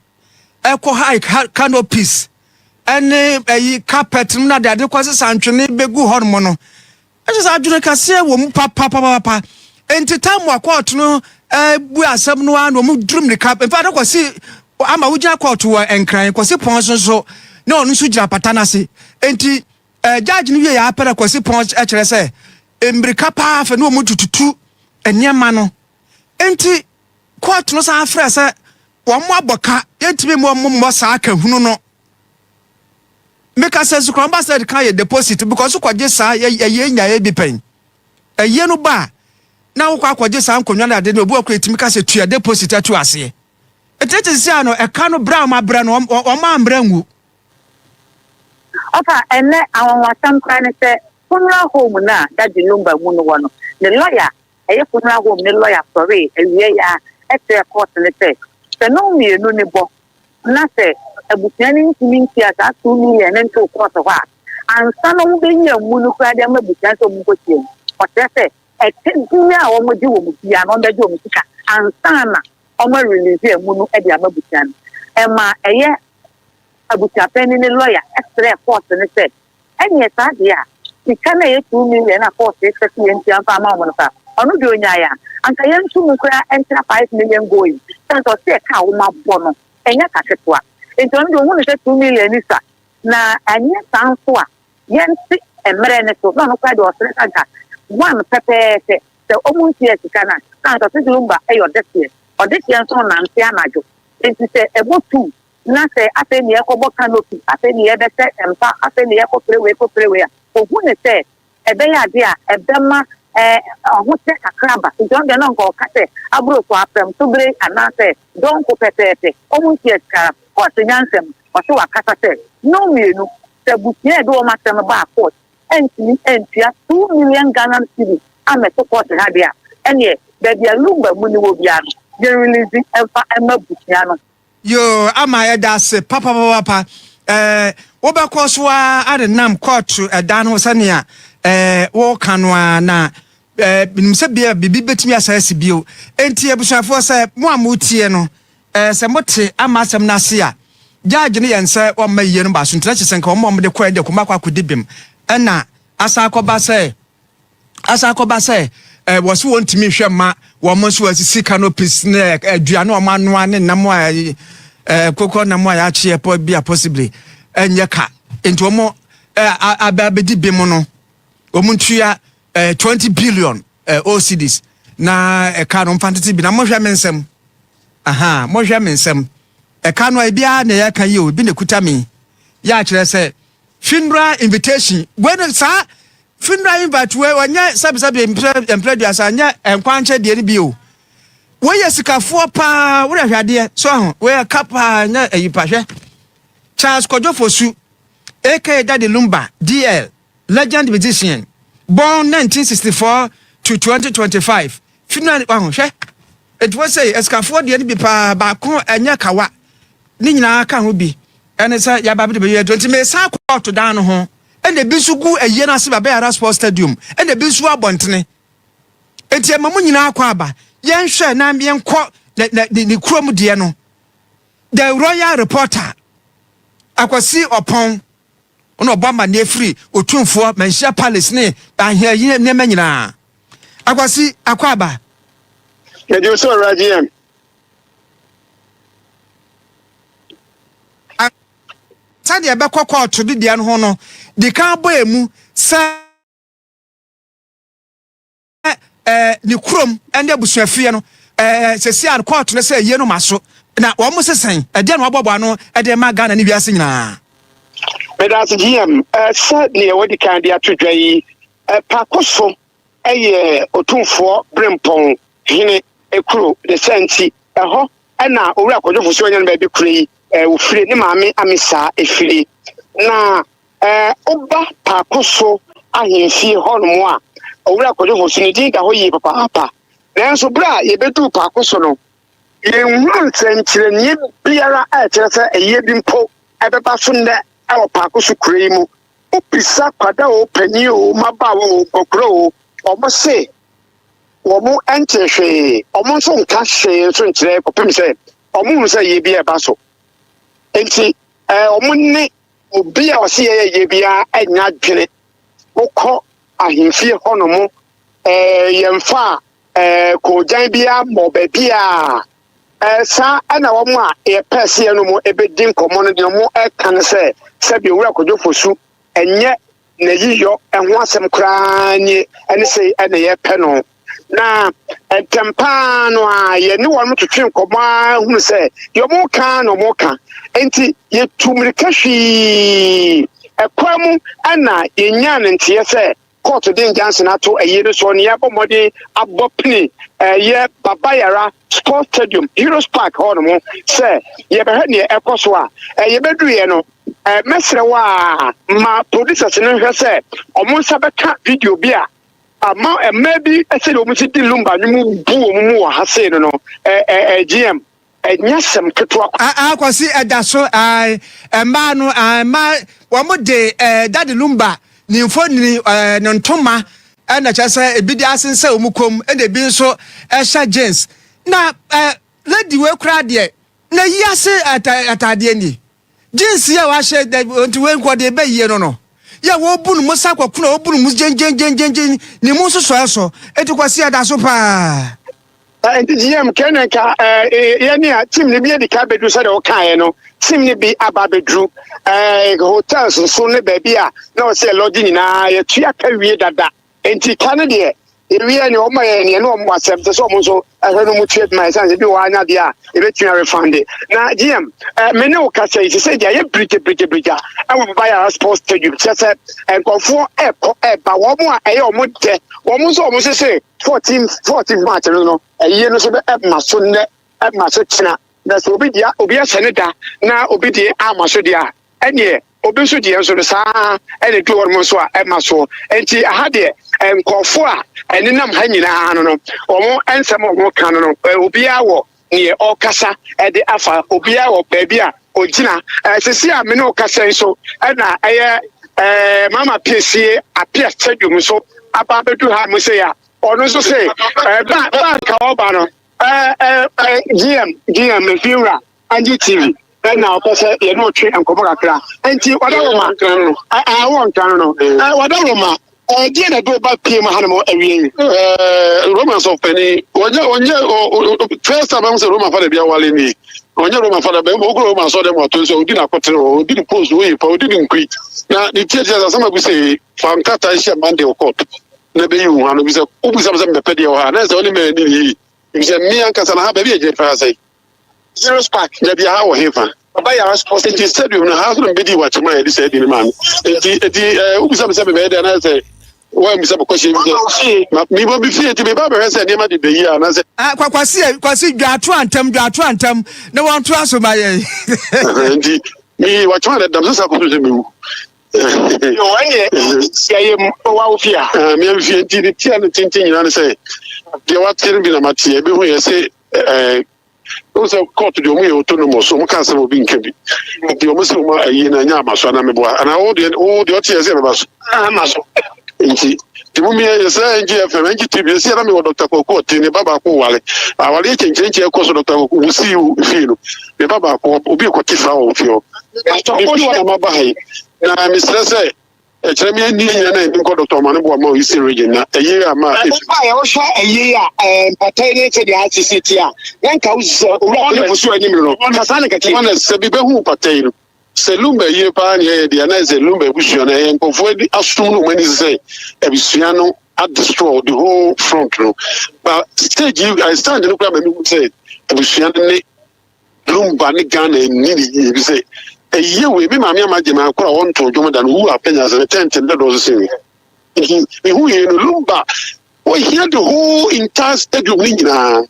ɛkɔ ha canopies ɛne ɛyi carpet no na de ade kɔ sesa ntwene bɛgu hɔ nom no, ɛkyɛ sɛ adwene kɛseɛ wɔ mu papapapapa. Nti time a court no ɛbu asɛm no ara na wɔn duru mirika nfa de kɔsi ama wogyina court wɔ Nkran kɔsi pɔn so nso na ɔno nso gyina apata n'ase. Nti judge no wie yɛ apɛrɛ kɔsi pɔn ɛkyerɛ sɛ mmirika paa fɛ ne wɔn tututu nneɛma no. Nti court no san frɛ sɛ wɔn mo abɔ ka, yɛntumi mu wɔn mmɔ saa kahunu no. Meka sɛ sukuramba sɛ ka yɛ deposit because kɔgye saa yɛ nya yɛ bi pɛn ɛyɛ no ba a na wokɔ akɔgye saa nkonnwa no ade no, obi wɔ kɔ etumi ka sɛ tua deposit atu aseɛ. Eti ti si ano ɛka no brɛ a wɔn abrɛ no, wɔn ambrɛ ngu. Ɔfa ɛnɛ ahɔhoasɛm koraa ne sɛ funeral home no a Daddy Lumba mu no wɔ no, ne lawyer, ɛyɛ funeral home ne lawyer, sɔre awie ya ɛkyerɛ court ne sɛ no mmienu ne bɔ na sɛ abusua no ntumi ntua saa 2 million ne nto court hɔ a, ansa na wɔn bɛyi amu no koraa de ama abusua sɛ wɔn nkɔtie mu. Ɔkyerɛ sɛ ɛkyɛ bia a wɔn gye wɔn bia na wɔn bɛgye wɔn sika ansa na wɔn release amu no de ama abusua no. Ɛma ɛyɛ abusuapanyin ne lawyer ɛsrɛ court ne sɛ ɛnyɛ saa deɛ a, sika no a ɛyɛ 2 million a court sɛ sɛ yɛn ntua mfa ama wɔn no sa, ɔno deɛ onyaeɛ a anka yɛn nso mu koraa ɛntra 5 million going sɛ nka ɔsɛ ɛka a wɔn abɔ no ɛnyɛ kaketewa. Nti ɔno deɛ ohun ne sɛ 2 million ni sa na ɛnyɛ saa nso a yɛnte mmerɛ ne so na ɔno koraa deɛ ɔsrɛ sɛ nka one pɛpɛɛpɛ sɛ ɔmo ntua sika no a, na nka ɔsɛ Lumba ɛyɛ ɔdɛseɛ, ɔdɛseɛ nso nante anadwo. Nti sɛ ɛbɔ 2 na sɛ afei ne yɛkɔbɔ canopy, afei ne yɛbɛsɛ mpa, afei ne yɛkɔ pere kɔ pere wei a, ohun ne sɛ ɛbɛyɛ ade a ɛbɛma ahokyɛ kakra ba. Nti ɔno deɛ no nka ɔka sɛ aburo so apɛm so bere anaasɛ dɔnko pɛpɛɛpɛ ɔmo ntua sika. Court nyansɛm ɔsɛ wakasa sɛ no mmienu sɛ abusua a ɛde wɔn asɛm baa court ɛntumi ɛntua 2 million Ghana cedis amɛto court ha deɛ a, ɛneɛ baabi a Lumba mu ni wɔ biara no, yɛn release ɛmfa ɛma abusua no. Yoo, ama yɛda ase papapapa. Wobɛkɔ so a ade nam kɔɔto ɛda no sɛnea wɔka no a na nim sɛ bia biribi bɛtumi asa asi bio. Enti abusuafoɔ, sɛ mo a motie no, sɛ mote ama asɛm no ase a, judge no yɛn sɛ wɔmma yie no ba so. Ntina kyerɛ sɛ nka wɔn a wɔde kɔɛ de kɔma akɔ akɔdi bem ɛna asa akɔba sɛ wɔso wɔntumi nhwɛ mma wɔn nso asisi canopies ne aduane a wɔn anoa ne nam a kokɔ nam a yɛakyeɛ pɔ bi a possibly ɛnyɛ ka. Nti wɔn aba abɛdi bem no, wɔn ntua 20 billion OCDs na ɛka no mfa ntete bi. Na mohwɛ me nsɛm aha, mohwɛ me nsɛm, ɛka no a ebiara na yɛka yi o, ebi na ekuta mi yɛ akyerɛ sɛ funeral invitation wei no, saa funeral invite wei wɔnyɛ sɛbisɛbi mpɛ 30 nyɛ nkwankyɛ deɛ no bi o. Wɔyɛ sikafoɔ paa, wɔyɛ ahwɛadeɛ so aho, wɔyɛ ka paa nyɛ ayi pa. Hwɛ, Charles Kwadwo Fosu aka Daddy Lumba DL, legend musician, born 1964 to 2025, funeral aho. Hwɛ, etu wɔ sɛ asikafoɔ deɛ no bi paa baako ɛnyɛ kawa ne nyinaa ka ho bi. Ɛne sɛ yaba bi de bɛyɛ aduo. Nti mesan kɔɔto dan no ho, ɛna ebi nso gu ayie no ase Baba Yara Sports Stadium, ɛna ebi nso abɔntene. Nti ɛma mo nyinaa kɔ aba, yɛnhwɛ na yɛnkɔ ne kurom deɛ no. The Royal Reporter Akwasi Ɔpɔn ɔna ɔbɔ amanneɛ firi Otumfoɔ Manhyia Palace ne ahia nneɛma nyinaa. Akwasi, akɔ aba. Yɛde sɛ ɔwura GM. Sɛdeɛ ɛbɛkɔ kɔɔto de deɛ no ho no de kan bɔ emu sɛ ne kurom ne abusuafie no sɛsi a kɔɔto no sɛ yie no ma so na wɔn mo sesɛn ɛdeɛ na wɔabɔbɔ ano ɛde ma Ghana ne wiase nyinaa. Meda ase, GM. Sɛ neɛ wɔdi kan de ato dwa yi, paako so. yɛ Otumfoɔ Berempɔn hene kuro, ne saa nti ɛhɔ na Owura Kwadwo Fosu anya no baabi kuro yi, wɔfire ne maame Amisaa firi. Na woba Paako so ahemfie hɔnom a, Owura Kwadwo Fosu ne din da hɔ yie papaapa. Nanso berɛ a yɛbɛduu Paako so no, yɛnhunu nsɛnkyerɛnneɛ biara a ɛkyerɛ sɛ ɛyɛ bi mpo ɛbɛba so nnɛ wɔ Paako so kuro yi mu. Wobisa kwada o, panin o, mmabaawa o, nkɔkorɔ o, wɔn se wɔn nte hwee, wɔn nso nka hwee nso nkyerɛ kɔpem sɛ wɔn hunu sɛ yie bi ɛba so. Nti ɛɛ wɔn ne obi a ɔse yɛyɛ yie biara ɛnya adwene. Wokɔ ahemfie hɔnom ɛɛ yɛmfa ɛɛ koogyan biara mmɔ baabi a ɛɛ saa ɛna wɔn a yɛpɛ sɛ yɛn no ɛbɛdi nkɔmmɔ no deɛ wɔn ɛka no sɛ sɛbi Owura Kwadwo Fosu ɛnyɛ n'ayiyɔ ho asɛm koraa nie ɛne sei ɛna yɛpɛ no. Na ntɛm paa no a yɛne wɔn twetwe nkɔmmɔ ara hunu sɛ deɛ wɔn ka na wɔn ka. Nti yɛtu mmirika hwii ɛkwan mu ɛna yɛnyaa ne nteɛ sɛ kɔɔto de injunction ato ayie no soɔ na yɛabɔ mmɔden abɔ pini ɛyɛ Baba Yara Sports Stadium, Heroes Park hɔ nom sɛ yɛbɛhwɛ neɛ ɛkɔ so a yɛbɛduruiɛ no mɛsrɛ wo a ma producers no nhwɛ sɛ ɔmo nsa bɛka video bi a ama mmaa bi sɛdeɛ wɔn si di lumba nwom bu wɔn mu wɔ ha sei no no GM Ɛnyɛ asɛm ketewa koraa. Ah Kwasi ɛda so ae mmaa no ae mmaa wɔn de eh, Daddy Lumba ne mfonini eh, ne ntoma ɛna kyerɛ sɛ ebi de asensɛn wɔn kɔn mu ɛna ebi nso ɛhyɛ jeans na eh, lady wei koraa deɛ na yi ase ata ataadeɛ nie jeans yi a wahyɛ dɛ nti wei nkɔ deɛ ɛbɛyie no no yɛ wɔbu no mu sa kɔkono a wɔbu no mu gyengyengyengyen ne mu nso sɔɛ so eti Kwasi ɛda so paa. Nti GM kɛ na nka yɛ ne a team no bi adi ka bɛduru sɛdeɛ wokaeɛ no team no bi aba bɛduru hotels nso ne baabi a na ɔsɛ lɔgye nyinaa yɛtua ka wie dada nti ka no deɛ yɛwie ne ɔma yɛ neɛ ne ɔmo asɛm sɛ sɛ ɔmo nso ɛhwɛ no mu tua bi ma ɛsiane sɛ bi wɔ anya deɛ a yɛbɛtumi arefande na GM me ne wo kasa yi sɛ sɛ deɛ ayɛ birigya birigya birigya ɛwɔ Baba Yara Sports Stadium kyerɛ sɛ nkurɔfoɔ ɛkɔ ɛba wɔn a ɛyɛ ɔmo dɛ wɔn nso ɔmo sese 14 14 March no no ɛyie no nso bɛ ɛma so nnɛ ɛma so kyena na sɛ obi deɛ obi ahyɛ ne da na obi deɛ ama so deɛ a ɛneɛ obi nso deɛ nso no saa ɛna edu hɔ nom nso a ɛma soɔ nti aha deɛ nkurɔfoɔ a ɛnenam ha nyinaa no no wɔn nsɛm a wɔn ka no no obiara wɔ neɛ ɔkasa ɛde afa obiara wɔ baabi a ogyina sisi a me ne ɔkasa yi so ɛna ɛyɛ mama piesie apia stadium nso aba abɛdu ha mo sɛ ya ɔno nso sɛ ba ba nka ɔba no gm gm efiewura Angie TV ɛna ɔpɛ sɛ yɛne ɔtwe nkɔmmɔ kakra nti ɔdawoma ɛwɔ nkra no no ɔdawoma ɛdeɛ na ɛde ɔba pie mu hanom awie yi. Roman sɔfani ɔnyɛ ɔnyɛ first time ɛmu sɛ Roman fada bi awale ni ɔnyɛ Roman fada bɛn okura Roman sɔ dɛm ato nso odi n'akɔtere hɔ odi ne post oye pa odi ne nkui na ne tie tie asɛm agu sɛ fa nkrataa nhyia Monday wɔ court na bɛyi wo ho ano bi sɛ wobisa m sɛ mebɛpɛ deɛ wɔ ha na ɛsɛ ɔne mɛ ne yie bi sɛ me ankasa na ha baabi a gyina paa sɛ Zeros Park. Dabi aha wɔ hefa? Baba Yara Sports Nti stadium no ha so na mebɛdi wakyema a yɛde saa di no maa me. Nti nti ɛɛ wobisa me sɛ mebɛyɛ dɛ anaasɛ woammisa me question bi sɛ ma mebɔ me fie nti meba bɛhwɛ sɛ nneɛma deda yie anaasɛ. Ah, kwa kwasi eh, kwasi dwa ato antam dwa ato antam na wɔn to aso ma yɛn. Nti mi wakyema dɛ dam sɛ saa kɔpem sɛ mewu. Yo, ɛneɛ yɛyɛ mu wa wo fie a. Mea me fie nti ne tia ne tenten nyinaa ne sɛ deɛ wate no bi na mateɛ ebi hu yɛ se ɛɛ Wohu sɛ court deɛ ɔmo yɛ autonomous, ɔmo ka asɛm obi nka bi. Nti ɔmo sɛ ɔmo ayi na ɛnyɛ ama so anaa meboa anaa wo deɛ wo deɛ ɔte yɛ sɛ ɛbɛba so. Ama so. Nti nti mo mmiɛ yɛ sɛ NGFM, NGTV yɛsi yɛ na mewɔ Dr. Kwaku ɔte ne ba baako wale. Awale yɛ kyɛnkyɛnkyɛn ɛkɔ so Dr. Kwaku wusi fie no. Ne ba baako obi kɔte fra wɔ fie hɔ. Me fie hɔ na maba ha yi. Na mesrɛ sɛ Ɛkyerɛ me ani nyina na ɛni nkɔ Dr. Omane Boa ma Eastern Region na ɛyie a ma efi. Ɔba yɛ wohwɛ ɛyie a mpata yi ne sɛdeɛ asisi ti a na nka wosi sɛ owura kɔlɛfo so anim no no saa na nka Honest sɛ bi bɛhu mpata yi no sɛ Lumba yie paa ne ɛyɛ deɛ na ɛsɛ Lumba abusua no ɛyɛ nkurɔfoɔ ani asom no wɔn ani sɛ abusua no adestroy the whole front no ba stage yi stand no koraa ma mehu sɛ abusua no ne Lumba ne Ghana nni ne yie bi sɛ ɛyɛ wei me maame ama gye me akora a ɔnto dwom da no wu apɛnya sɛ ne tɛnte ne dɔɔso sen wei nti mehu yei no Lumba Ohia the whole entire stadium ne nyinaa.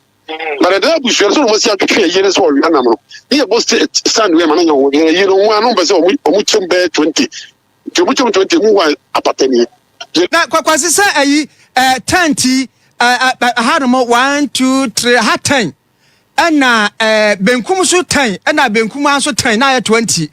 Na dada abusua no sɛ wɔn asi atwetwe ayie no sɛ ɔwea nam no ne yɛ bɔ stand wei ma no nyɛ wɔn ayie no wɔn ano mpɛ sɛ wɔn wɔn kyɛm bɛyɛ 20 nti wɔn kyɛm 20 mu wa apatani. Na Kwakwasi sɛ ayi ɛɛ tent yi ɛɛ ɛha nom 1, 2, 3 ha 10 ɛna ɛɛ benkum so 10 ɛna benkum nso 10 na ayɛ 20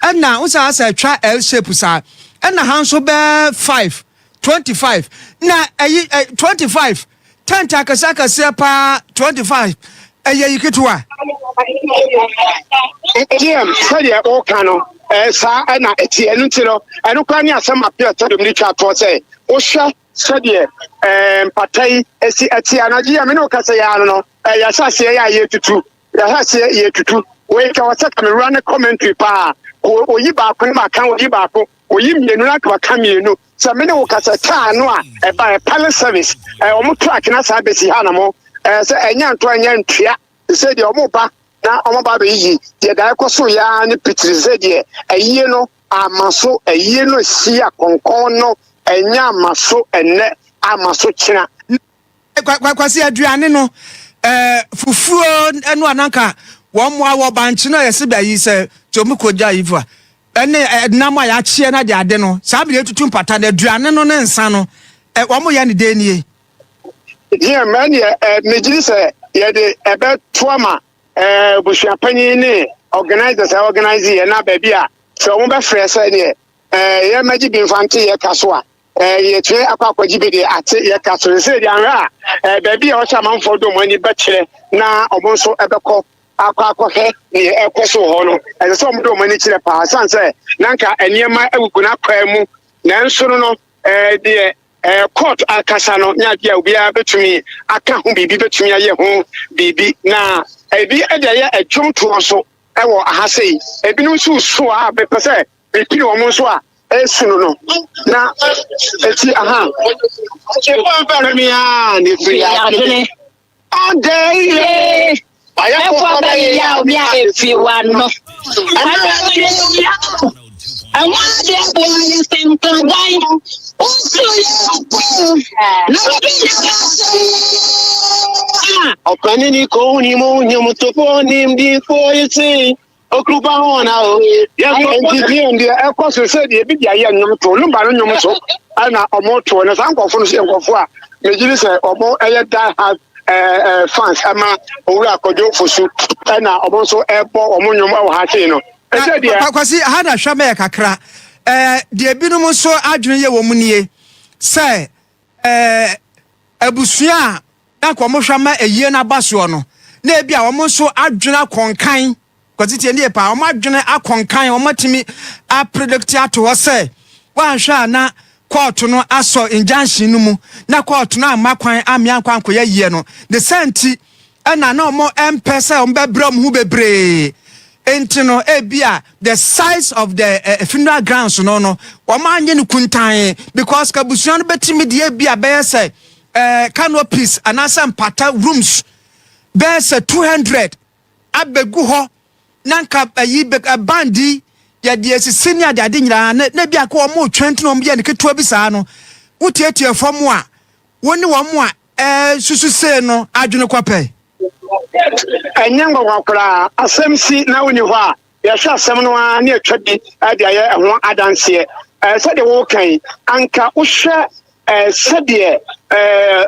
ɛna nsa asɛ atwa L shape saa ɛna ha nso bɛɛ 5 25 na ɛyi ɛ 25 tent akɛseɛ akɛseɛ paa 25 ɛyɛ yi ketewa. GM, sɛdeɛ ɔka no saa ɛna ɛte. Ɛno nti no ɛno koraa ne asɛm apia stadium no twa toɔ sɛ wohwɛ sɛdeɛ mpata yi esi ɛte ana. GM, ne woka sɛ yɛ ano no yɛhyɛ aseɛ yɛ a yɛtutu, yɛhyɛ aseɛ yɛtutu. Wei ka wɔ sɛ kamewura ne commentary paa. Oyi baako ne maka, oyi baako, oyi mmienu na waka mmienu sɛ me ne wo kasa kaa no a ɛba ɛ palace service ɔmo truck na saa bɛsi ha na mo sɛ ɛnyɛ nto ɛnyɛ ntua sɛ deɛ ɔmo ba na ɔmo ba bɛyiyi deɛ da ɛkɔ so yaa ne pitiri sɛ deɛ ɛyie no ama so, ɛyie no si akɔnkɔn no ɛnyɛ ama so ɛnɛ ama so kyena. Kwasi, aduane no fufuo ɛno ananka wɔn mu awɔ bankye no a yɛsi bɛ yi sɛ tí omi kò gya yi fo a ɛne ɛnam a yɛakyeɛ na de ade no saa bi etutu mpata na aduane no ne nsa no wɔn yɛ ne den nie. GM, ɛneɛ megyiri sɛ yɛde ɛbɛto ama busuapanyin ne organisers a organise yɛ na baabi a sɛ wɔn bɛfrɛ sɛ deɛ yɛmɛgye bi nfa nte yɛ ka so a yɛtumi akɔ akɔgye bi de ate yɛ ka so sɛ deɛ ahwɛ a baabi a ɔhyɛ amanfoɔ dɔm ani bɛkyerɛ na ɔmo nso ɛbɛkɔ akɔ akɔhwɛ neɛ ɛkɔ so wɔ hɔ no. Ɛsɛ sɛ ɔmo de ɔmo ani kyerɛ paa san sɛ nanka nneɛma agugu n'akwan mu, nanso no deɛ court akasa no nyɛ adeɛ a obiara bɛtumi aka ho biribi, bɛtumi ayɛ ho biribi. Na ebi ɛde ɛyɛ ɛdwomtoɔ so ɛwɔ aha sei, ebinom nso so a bɛpɛ sɛ bepiri wɔn nso a ɛsu no na eti aha. Ɔdɛ yie. Ɛfɔ bɛyɛ obi a efi wa no. Ɛwɔ ade aboa yɛ sɛ nkradan. Wosu yɛ ɔkɔ. Na obi yɛ Ɔpani ni ko ni mu nyomtofo nimdifo yi si okuruba ho na o. Nti deɛ deɛ ɛkɔ so sɛ deɛ ebi de ayɛ nnwom to lumba no nnwom so ɛna ɔmo to na saa nkɔfo no so yɛ nkɔfo a megye di sɛ ɔmo ɛyɛ die hard ɛɛ ɛɛ fans ɛma Owura Akɔdwo Fosu ɛna ɔmo nso ɛbɔ ɔmo nnwom ɛwɔ ha sei no. Ɛsɛ deɛ. Kwasi, ha na hwɛ mɛyɛ kakra deɛ ebinom nso adwene yɛ wɔn mu nie sɛ abusua a na nka wɔn hwɛ ma eyie n'aba soɔ no na ebi a wɔn nso adwene akɔnkan. Kwasi, tie nie paa, wɔn adwene akɔnkan, wɔn atumi apredict ato hɔ sɛ wɔanhwɛ a na court no asɔ injunction no mu na court no amma kwan amea nkɔ ankɔyɛ yie no ne sɛ nti ɛna na wɔn mpɛ sɛ wɔn bɛbrɛ wɔn ho bebree. Nti no ebi a the size of the funeral grounds no wɔn anyɛ no kuntan because kabusua no bɛtumi deɛ ebi a bɛyɛ sɛ canopies anaasɛ mpata rooms bɛyɛ sɛ 200 abɛgu hɔ na nka ayi bɛ bandi yɛde esisi ne ade ade nyinaa na ebi akɔ wɔn retwɛn nti na wɔn yɛ ne ketewa bi saa no wotietie fam a wɔn ne wɔn a susu see no adwene kɔpɛ. Ɛnyɛ nkɔkɔ koraa. Asɛm si na woni hɔ a yɛhwɛ asɛm no ara ne atwa bi de ayɛ ɛho adanseɛ. Sɛdeɛ wɔka yi anka wohwɛ sɛdeɛ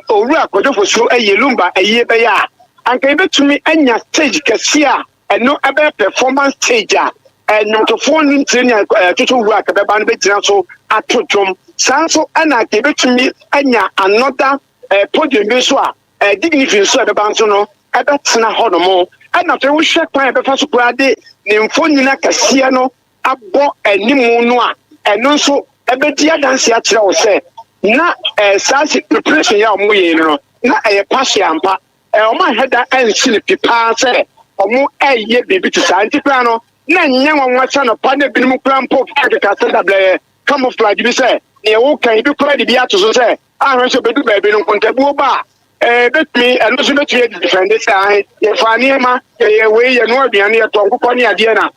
Owura Kwadwo Fosu ayi Lumba ayie bɛyɛ a anka yɛbɛtumi anya stage kɛseɛ a ɛno ɛbɛyɛ performance stage a nnwomtofoɔ no ntire ne ɛtoto wura a kɛbɛba no bɛgyina so ato dwom. Saa nso ɛna anka yɛbɛtumi anya another podium bi nso a dignity nso a ɛbɛba nso no ɛbɛtena hɔ nom. Ɛna afei wohwɛ kwan a ɛbɛfa so koraa de ne mfonyin akɛseɛ no abɔ animu no a ɛno nso ɛbɛdi adanse akyerɛ wo sɛ na saa preparation yɛ a wɔn yɛ no na ɛyɛ pahyɛ ampa. Wɔn ahwɛ da ɛnsi ne pi paa sɛ wɔn ɛyɛ biribi te saa. Nti koraa no na nyɛ nwanwa sɛ nɔpa na ebinom koraa mpo keka sɛ dabrɛ camouflage bi sɛ nea wɔka ebi koraa de bi ato so sɛ ahwɛ sɛ obedu baabi no nkontabuo ba a bɛtumi ɛno nso bɛtumi adi defend sɛ ahe yɛfa nneɛma yɛyɛ wei, yɛnoa aduane, yɛtɔ nkokɔ ne adeɛ na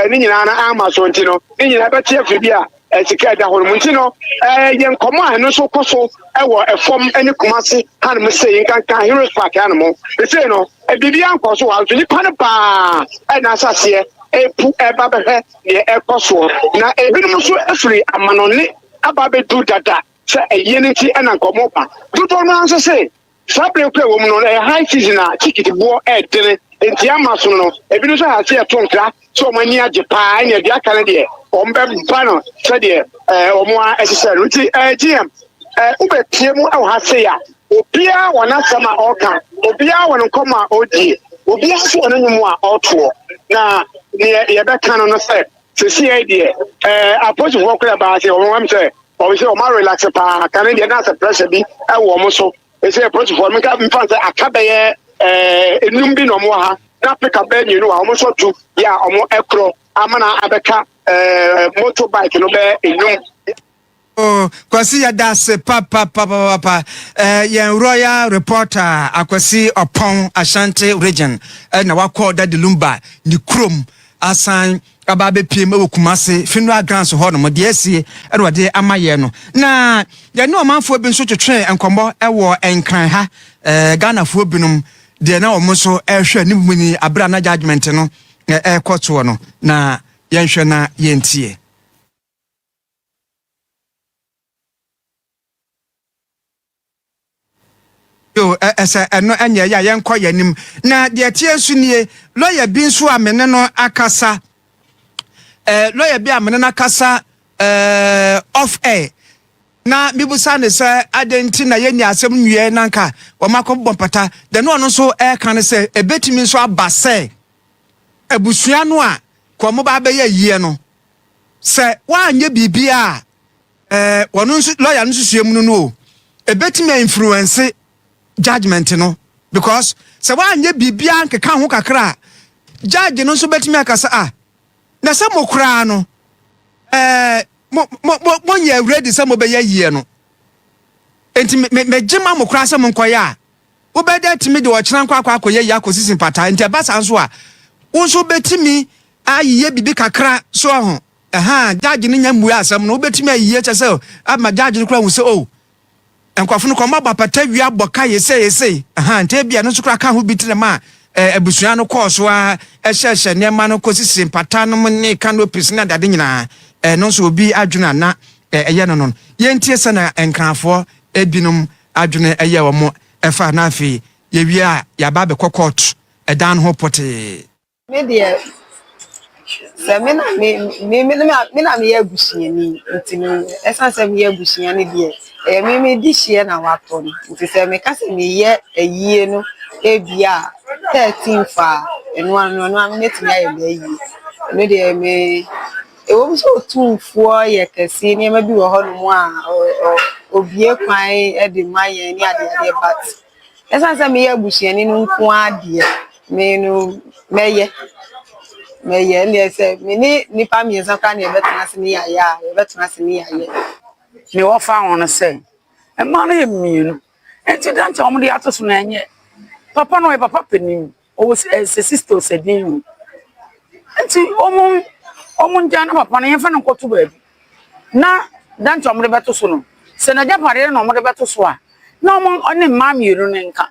ne nyinaa no ama so. Nti no ne nyinaa bɛte afiri bi a. Sika a ɛda hɔ no mu nti no, yɛ nkɔmmɔ a ɛno nso kɔ so wɔ ɛfam ne Kumasi hanom sei, nkanka Heroes Park hanom. Sei no, biribiara nkɔ so wɔ ha nso nnipa no baa ɛna asaseɛ ɛpu ɛba bɛhwɛ deɛ ɛkɔ soɔ. Na ebinom nso afiri amanɔne aba abɛdu dada sɛ ɛyie no nti ɛna nkɔmmɔ ba. Dodoɔ no ara nso se Saa bere ko a ɛwɔ mu no, ɛyɛ high season a tikiti boɔ ɛredene, enti ama so no, ebinom nso ahase ɛto nkra sɛ wɔn ani agye paa, ɛnna deɛ aka no deɛ, wɔn bɛba no sɛdeɛ ɛɛ wɔn ara ɛhyehyɛ no. Nti ɛɛ GM, ɛɛ wobɛpie mu ɛwɔ ha sei a, obiara wɔ n'asɛm a ɔreka, obiara wɔ ne nkɔmmɔ a ɔredie, obiara nso wɔ ne nnwom a ɔretoɔ. Na deɛ yɛbɛka no no sɛ, seesei deɛ ɛɛ apolisifoɔ koraa baa sɛ wɔn wɔn sɛ Wɔn sɛ wɔn arelax paa kane deɛ na asɛ pressure bi ɛwɔ wɔn so. Ɛsɛ apolisifoɔ no nka mfa sɛ aka bɛyɛ ɛɛ enum bi na wɔn wɔ ha na pickup bɛyɛ mmienu a wɔn nso atu yɛ a wɔn ɛkorɔ ama na abɛka ɛɛ motorbike no bɛyɛ enum. Oh, Kwasi yɛda ase papapapapa. Eh, yɛn royal reporter Akwasi Ɔpɔn Ashanti region eh, na wakɔ Daddy Lumba ne kurom asan aba abɛpiem wɔ Kumase funeral grounds hɔ nom deɛ asie ɛna ɔde ama yɛn no na yɛne ɔmanfoɔ bi nso twetwee nkɔmmɔ wɔ Nkran ha eh, Ghanafoɔ binom deɛ na wɔn nso ɛrehwɛ ne mu ni abere a na judgement no ɛrekɔ soɔ no na yɛnhwɛ na yɛntie. Yo, ɛsɛ ɛno ɛnyɛ yɛ a yɛnkɔ yɛn anim. Na deɛ ɛteɛ nso nie, lɔya bi nso a me ne no akasa, ɛɛ lɔya bi a me ne no akasa ɛɛ off air, na mibusa ne sɛ adɛn nti na yɛnni asɛm nwie na nka wɔn akɔbɔ mpata. Deɛ no ɔno nso ɛreka ne sɛ ebetumi nso aba sɛ abusua no a kɔn mo ba abɛyɛ yie no, sɛ wɔanyɛ biribiara a Eh, wɔn nso lawyer no nso mu no no o ebetumi a influence judgement no because sɛ wanyɛ biribiara nkeka ho kakra a judge no nso betumi aka sɛ ah na sɛ mo koraa no eh, mo mo mo mo nyɛ ready sɛ mo bɛyɛ yie no nti me me megye ma mo koraa sɛ mo nkɔyɛ a wobɛda atumi de ɔkyena nkɔ akɔ akɔyɛ yie akɔsisi mpataa nti ɛba saa nso a wo nso bɛtumi ayeyɛ biribi kakra so aho Ɛhaa, judge no nya mmue asɛm no, wobɛtumi ayiyie kyɛ sɛ ama judge no koraa hu sɛ oh, nkurɔfo no kɔn abɔ apata wie abɔ ka yesei yesei. Ɛhaa, nti ebia no nso koraa ka ho bi ti na ma eh, abusua no kɔɔ so ara hyɛhyɛ nneɛma no kɔsisi mpata nom ne canopies ne adeade nyinaa. Ɛno nso obi adwene a na ɛyɛ no no. Yɛntie sɛnea Nkrafoɔ ebinom adwene ɛyɛ wɔn ɛfa na afei yɛwie a yɛaba abɛkɔ court ɛdan no ho pɔtee. Me deɛ, sɛ me na me me me me na meyɛ abusuani nti no, ɛsiane sɛ meyɛ abusua no deɛ, ɛyɛ me me dehyeɛ na wɔatɔ no. Nti sɛ meka sɛ meyɛ ayie no ebia 13th a, ɛno ara no ɛno ara no mɛtumi ayɛ m'ayie. Ɛno deɛ me ɛwom sɛ Otumfoɔ yɛ kɛse, nneɛma bi wɔ hɔnom a ɔ ɔ ɔbue kwan de ma yɛn ne adeadeɛ but ɛsiane sɛ meyɛ abusuani no nko ara deɛ, Me no, mɛyɛ. Mɛyɛ. Ɛnneɛ sɛ me ne nnipa mmiɛnsa koraa na yɛbɛtena ase ne yɛayɛ a, yɛbɛtena ase ne yɛayɛ. Nea wɔfa ho no sɛ, mmaa no yɛ mmienu, enti dɛn nti na wɔde ato so na ɛnyɛ papa no ɔyɛ papa panin, ɔwɔ sɛ sista o sɛ den o. Enti wɔn wɔn ngyaa na papa no yɛmfa no nkɔto baabi na dɛn nti na wɔde bɛto so no, sɛ n'agyapadeɛ no na wɔde bɛto so a, na wɔn ne mmaa mmienu no nka.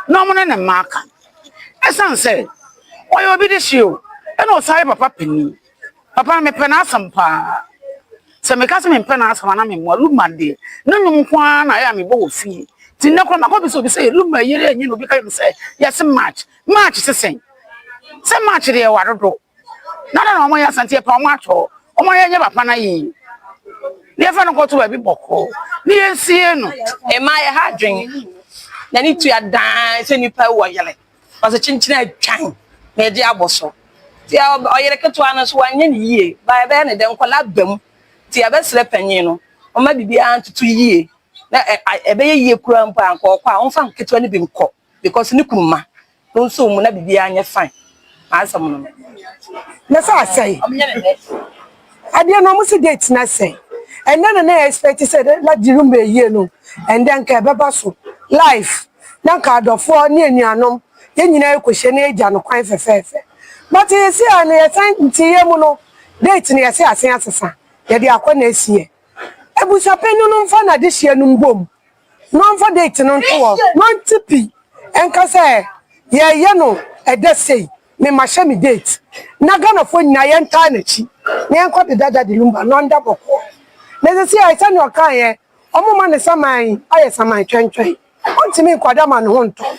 na wɔn ne ne mma aka. Ɛsiane sɛ ɔyɛ obi dehye o, ɛna ɔsan yɛ papa panin. Papa no, mepɛ n'asɛm paa. Sɛ meka sɛ mempɛ n'asɛm a na memmoa. Luma deɛ, ne nnwom nko ara na ɛyɛ a mebɔ wɔ fie. Nti nnɛ koraa makɔbisa obi sɛ Luma yere anyi na obi ka kyerɛ me sɛ yɛse March. March se sɛn? Sɛ March deɛ ɛwa dodo. Na dɛn na wɔyɛ Asante yɛpɛ wɔn atɔ wɔn ayɛ nyɛ papa no ayi ne yɛfa no kɔto baabi bɔkɔɔ ne yɛnsie no. Mmaa yɛ ha adwen na ne tua dan sɛ nipa wɔ yere ɔsɛ kyenkyen atwan na ɛde abɔ so ti ɔyere ketewa no so wanyɛ ne yie ba ɛbɛyɛ ne dɛ nkɔla ba mu ti yɛbɛsrɛ panyin no ɔma biribiara ntoto yie na ɛbɛyɛ yie kura mpo a nkɔɔkɔ a ɔmfa nketewa no bi nkɔ because ne kunu ma no nso mu na biribiara nyɛ fine m'asɛm no no. Na sɛ asɛe adeɛ no ɔmo si date na asɛe ɛnɛ na na yɛ expect sɛ ladi room bɛ yie no ɛndɛ nka ɛbɛba so life na nka adɔfoɔ ne anuanom yɛn nyinaa ɛkɔhyia na yɛgya no kwan fɛfɛɛfɛ but yɛsi a no yɛsan nti yɛ mu no date no yɛsi asen asesa. Yɛde akɔ na asi ɛ. Abusuapanyin no mfa n'adehyeɛ no mbom na ɔmfa date no nto hɔ na ɔnte pi nka sɛ yɛreyɛ no ɛda sei, me mahyɛ me date na Ghanafoɔ nyinaa yɛntaa n'akyi na yɛnkɔ deda Daddy Lumba na ɔnda bɔkɔɔ. Na seesei a sɛnea ɔkaeɛ, wɔma ne saman ayɛ saman twɛntwɛn, ɔntumi nkɔda ma ne ho ntɔ no.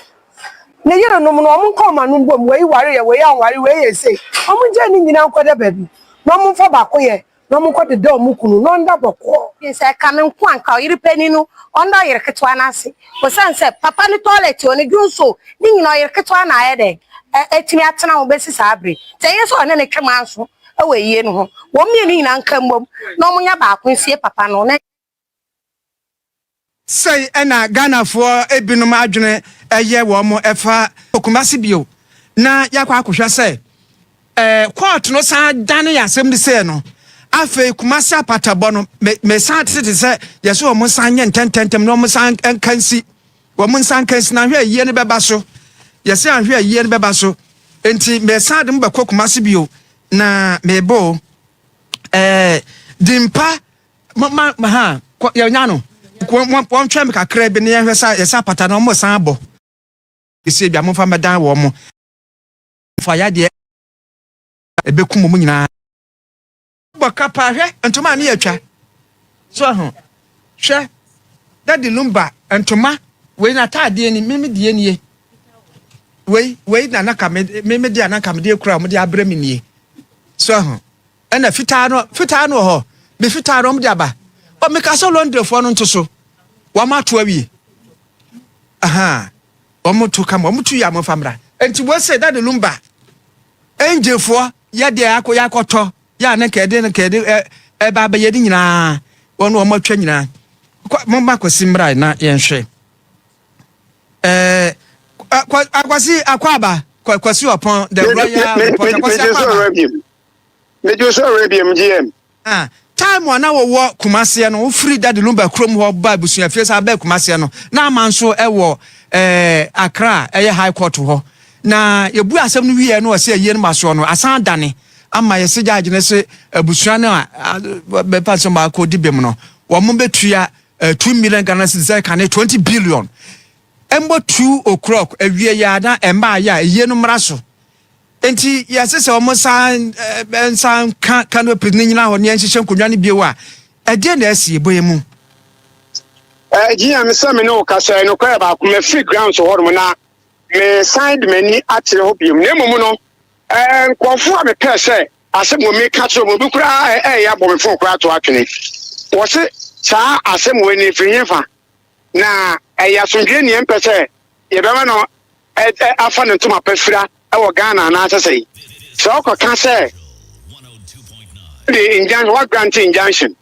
Ne yerenom no, wɔnka wɔn ano mbom, wei wareɛ, wei anware, wei yɛ sei, wɔngyae ne nyinaa nkɔda baabi na wɔmfa baako yɛ na wɔnkɔ deda wɔn kunu na ɔnda bɔkɔɔ. Sɛ ɛka me nko a nka ɔyere panin no ɔnda ɔyere ketewa no ase osiane sɛ papa no toilet o ne dwonso o ne nyina ɔyere ketewa na ayɛ dɛn atumi atena ho bɛsi saa bere nti ɛnyɛ sɛ ɔne no twe manso wɔ ayie no ho wɔn mmienu nyinaa nka mmom na wɔnyɛ baako nsie papa no na Sei na Ghanafoɔ binom adwene yɛ wɔn ɛfa Kumasi bio na yɛakɔ akɔhwɛ sɛ court no san dane asɛm no sei no afei Kumasi apatabɔ no mesan tete sɛ yɛsɛ wɔn san nyɛ ntɛntɛntɛm na wɔn san nka nsi wɔn nsa nka nsi na ahwɛ ayie no bɛba so yɛsɛ ahwɛ ayie no bɛba so nti mesan de mo bɛkɔ Kumasi bio na mebo ɛɛ dimpa Ma ma ma ha kɔ yɛnya no wɔntwɛn me kakra bi na yɛnhwɛ sɛ yɛsɛ apata na wɔn san abɔ esi ebi a momfa mmɛdan wɔn mo fa yadeɛ ebekum wɔn nyinaa bɔ kapa hwɛ ntoma ne yɛtwa so ho hwɛ dadi lumba ntoma wei na ataadeɛ ni mimi deɛ nie wei wei na naka me me deɛ anaka me deɛ kura wɔn de abrɛ me nie so ho. Ɛna fitaa no fitaa no wɔ hɔ me fitaa no wɔn de aba ɔ meka sɛ lɔndrefoɔ no nto so wɔn ato awie aha wɔn to kama wɔn to yɛ a wɔn fa mmra nti wɔn sɛ dade lumba angelfoɔ yɛ deɛ akɔ yɛ akɔtɔ yɛ a ne nka ɛde nka ɛde ɛ ɛba abɛyɛ ne nyinaa wɔn wɔn atwa nyinaa kɔ mo ma kwasi mmra na yɛn hwɛ ɛɛ akwasi akɔ aba kwasi ɔpɔn the royal reporter kwasi akɔ aba. Medwo so Arabia mu GM. Ah, time a na wɔwɔ Kumaseɛ no, wofiri Daddy Lumba kurom hɔ ba abusuafie saa bɛɛ Kumaseɛ no, na ama nso ɛwɔ eh, Accra ɛyɛ High Court hɔ. Na yɛbu asɛm no wieɛ no ɔsɛ ayie no ma soɔ no, asan adane ama yɛse judge no se abusua no a bɛpa sɛ baako di bem no, wɔn bɛtua eh, 2 million Ghana cedis sɛ kane 20 billion. Ɛmbɔ 2 o'clock awie yɛ a na ɛmmaa yɛ a ayie no mmra so. Enti yɛse sɛ wɔn nsa nsa nka canopy no nyina hɔ ne yɛnhyehyɛ nkonnwa no bio a, ɛdeɛn na asi? Bɔ yɛn mu. Eh, GM, sɛ me ne wo kasa yi, nokorɛ baako, mafiri grounds hɔnom na mesan de m'ani akyerɛ hɔ biom. Na mmom no, eh, nkurɔfoɔ a mepɛɛ sɛ asɛm wɔ meka kyerɛ wɔn, obi koraa ɛyɛ abɔ me fon koraa to atwene. Wɔse saa asɛm wei no ɛfiri hefa? Na ɛyɛ asomdwoeɛ ne yɛmpɛ sɛ yɛbɛma no afa ne ntoma pa fira wɔ Ghana anaasɛ sɛn? Sɛ ɔkɔka sɛ de injunction wa grant injunction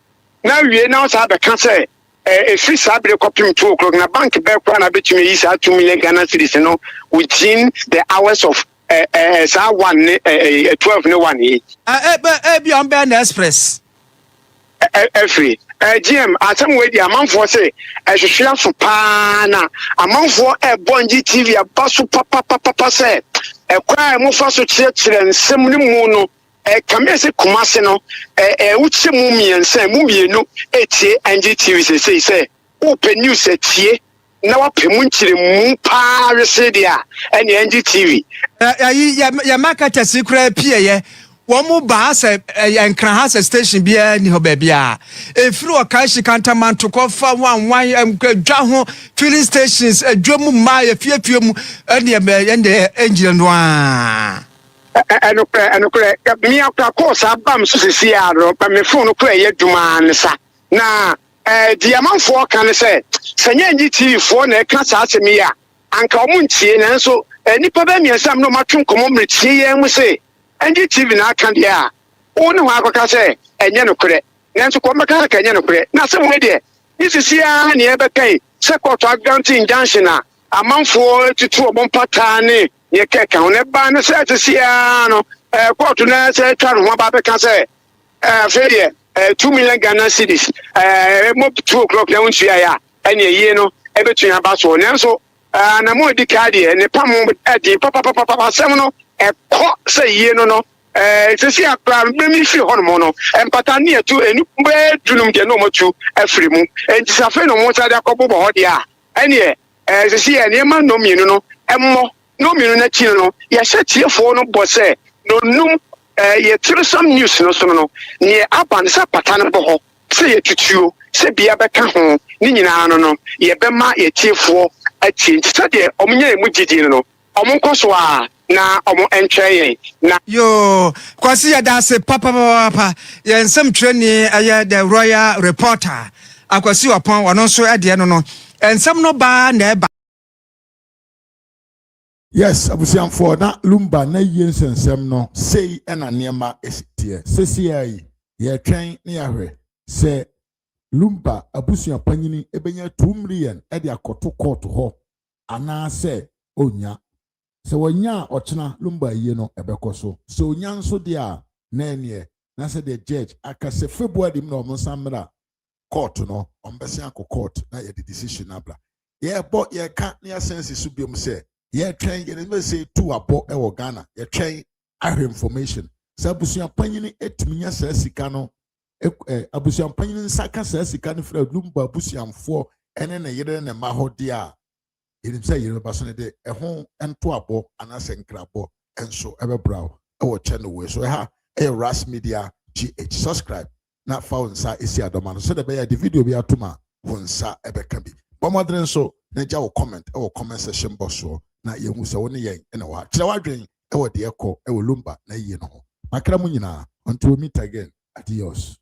na wie na ɔsaa bɛka sɛ ɛfiri saa bere kɔpem 2 o'clock na bank bɛɛ koraa na bɛtumi ayi saa 2 million Ghana cedis no within the hours of saa 1 ne 12 ne 1 yi. Ebi ɔmbɛn na express. Afiri. GM, asɛm wei deɛ amanfoɔ se ɛhwehwe aso paa na amanfoɔ ɛbɔ ngye TV aba so papapapapa sɛ ɛkwan a mofa so kyerɛkyerɛ nsɛm no mu no ɛkame sɛ Kumase no ɛ wokyɛ mu mmiɛnsa mu mmienu ɛtie ngye TV sesei sɛ wopɛ news atie na wapɛ mu nkyerɛmu paa wesee deɛ a, ɛneɛ ɛngye TV. Ayi yɛ yɛ marketers yi koraa pieeɛ wɔn mo baa sɛ ɛyɛ nkran ha sɛ station biara ni hɔ baabiara efiri ɔkanhyi kantamanto kɔfa wanwan dwa ho filling stations adwa mu mmaa efiefie mu ɛne ɛne ɛngyina no aa. Ɛnokorɛ ɛnokorɛ mmea kora kɔɔ saa bam so sisi a no me phone no kora ɛyɛ adwuma ne sa na Deɛ amanfoɔ ka ne sɛ, sɛ nyɛ NGTV foɔ na ɛka saa asɛm yi a, anka wɔn ntie. Nanso nnipa bɛyɛ mmiɛnsa a me ne wɔn atwe nkɔmmɔ mmerɛ tie yi ara mu se, NGTV na aka deɛ a, wo ne hwan akɔka sɛ ɛnyɛ nokorɛ? Nanso kɔ wɔbɛka sɛ ka ɛnyɛ nokorɛ. Na asɛm wei deɛ, ne sisi ara na yɛrebɛka yi, sɛ kɔɔto agrante injunction a amanfoɔ tutu wɔn mpataa ne deɛ ɛkeka ho. Na ɛbaa no sɛ sisi ara no, kɔɔto no ara sɛ atwa ne ho aba abɛka sɛ, Afei deɛ 2 million Ghana cedis ɛmɔ 2 o'clock na wontuaeɛ a, ɛne ayie no ɛbɛtumi aba soɔ. Nanso anammɔn a ɛdi kan deɛ ne pam ɛden papapapapa. Asɛm no ɛkɔ sɛ yie no no. Ɛɛ, sɛsi a koraa no, berɛ mefiri hɔnom no, mpata ne atu, ɛnu bɛyɛ dunum deɛ na wɔatu afiri mu. Enti sɛ afei na wɔn nsa de akɔbobɔ hɔ deɛ a, ɛneɛ ɛɛ, sɛsi yɛ nneɛma nnɔmmienu no mmɔ. Nnɔmmienu no akyi no, yɛhyɛ tiefoɔ no bɔ sɛ nnɔnum, ɛɛ, yɛ Tirisam News no so no, neɛ aba no sɛ pata no bɔ hɔ, sɛ yɛtutuo, sɛ bia bɛka ho, ne nyinaa no no, yɛbɛma yɛ tiefoɔ atie. Nti sɛdeɛ wɔnya yɛn mu gyidie no no, Ɔmo nkɔ so ara na ɔmo ntwɛn yɛn na. Yoo Kwasi yɛda ase papapapapa yɛn nsɛm twerɛni ɛyɛ the royal reporter Akwasi Ɔpɔn ɔno nso ɛdeɛ no no nsɛm no baa na ɛba. Yes abusuafoɔ na Lumba na yie nsɛnsɛm no sei na nneɛma esi teɛ sesiaa yi yɛtwɛn ne yɛahwɛ sɛ Lumba abusua panyini ebenya 2 million de akɔto court hɔ anaasɛ onnya. Sɛ wanya a ɔkyena Lumba ayie no ɛbɛkɔ so. Sɛ onya nso deɛ a na ɛneɛ na sɛdeɛ judge aka sɛ February mu na wɔn nsan mmra court no wɔn bɛsan akɔ court na yɛde decision no abra. Yɛbɔ yɛka na yɛasan asi so biom sɛ yɛtwɛn yɛn anim sɛ tu abɔ wɔ Ghana yɛtwɛn ahwɛ information sɛ abusua panyini etumi nya saa sika no abusua panyini nsa ka saa sika no firi Lumba abusuafoɔ ɛne ne yere ne ne mma hɔ deɛ a yɛnim sɛ yere bɛba so no de ɛho ntoabɔ anaasɛ nkrabɔ nso ɛbɛbra wo ɛwɔ channel wei so. Ɛha ɛyɛ Ras Media GH. Subscribe na fa wo nsa esi adɔma no sɛdeɛ ɛbɛyɛ de video bi atom a wo nsa ɛbɛka bi. Bɔ mmɔdene nso na gya wo comment ɛwɔ comment section box soɔ na yɛhu sɛ wo ne yɛn ɛna wɔ ha. Kyerɛ w'adwen ɛwɔ deɛ ɛkɔ ɛwɔ Lumba na yie no ho. Makra mu nyinaa, until we meet again, adios.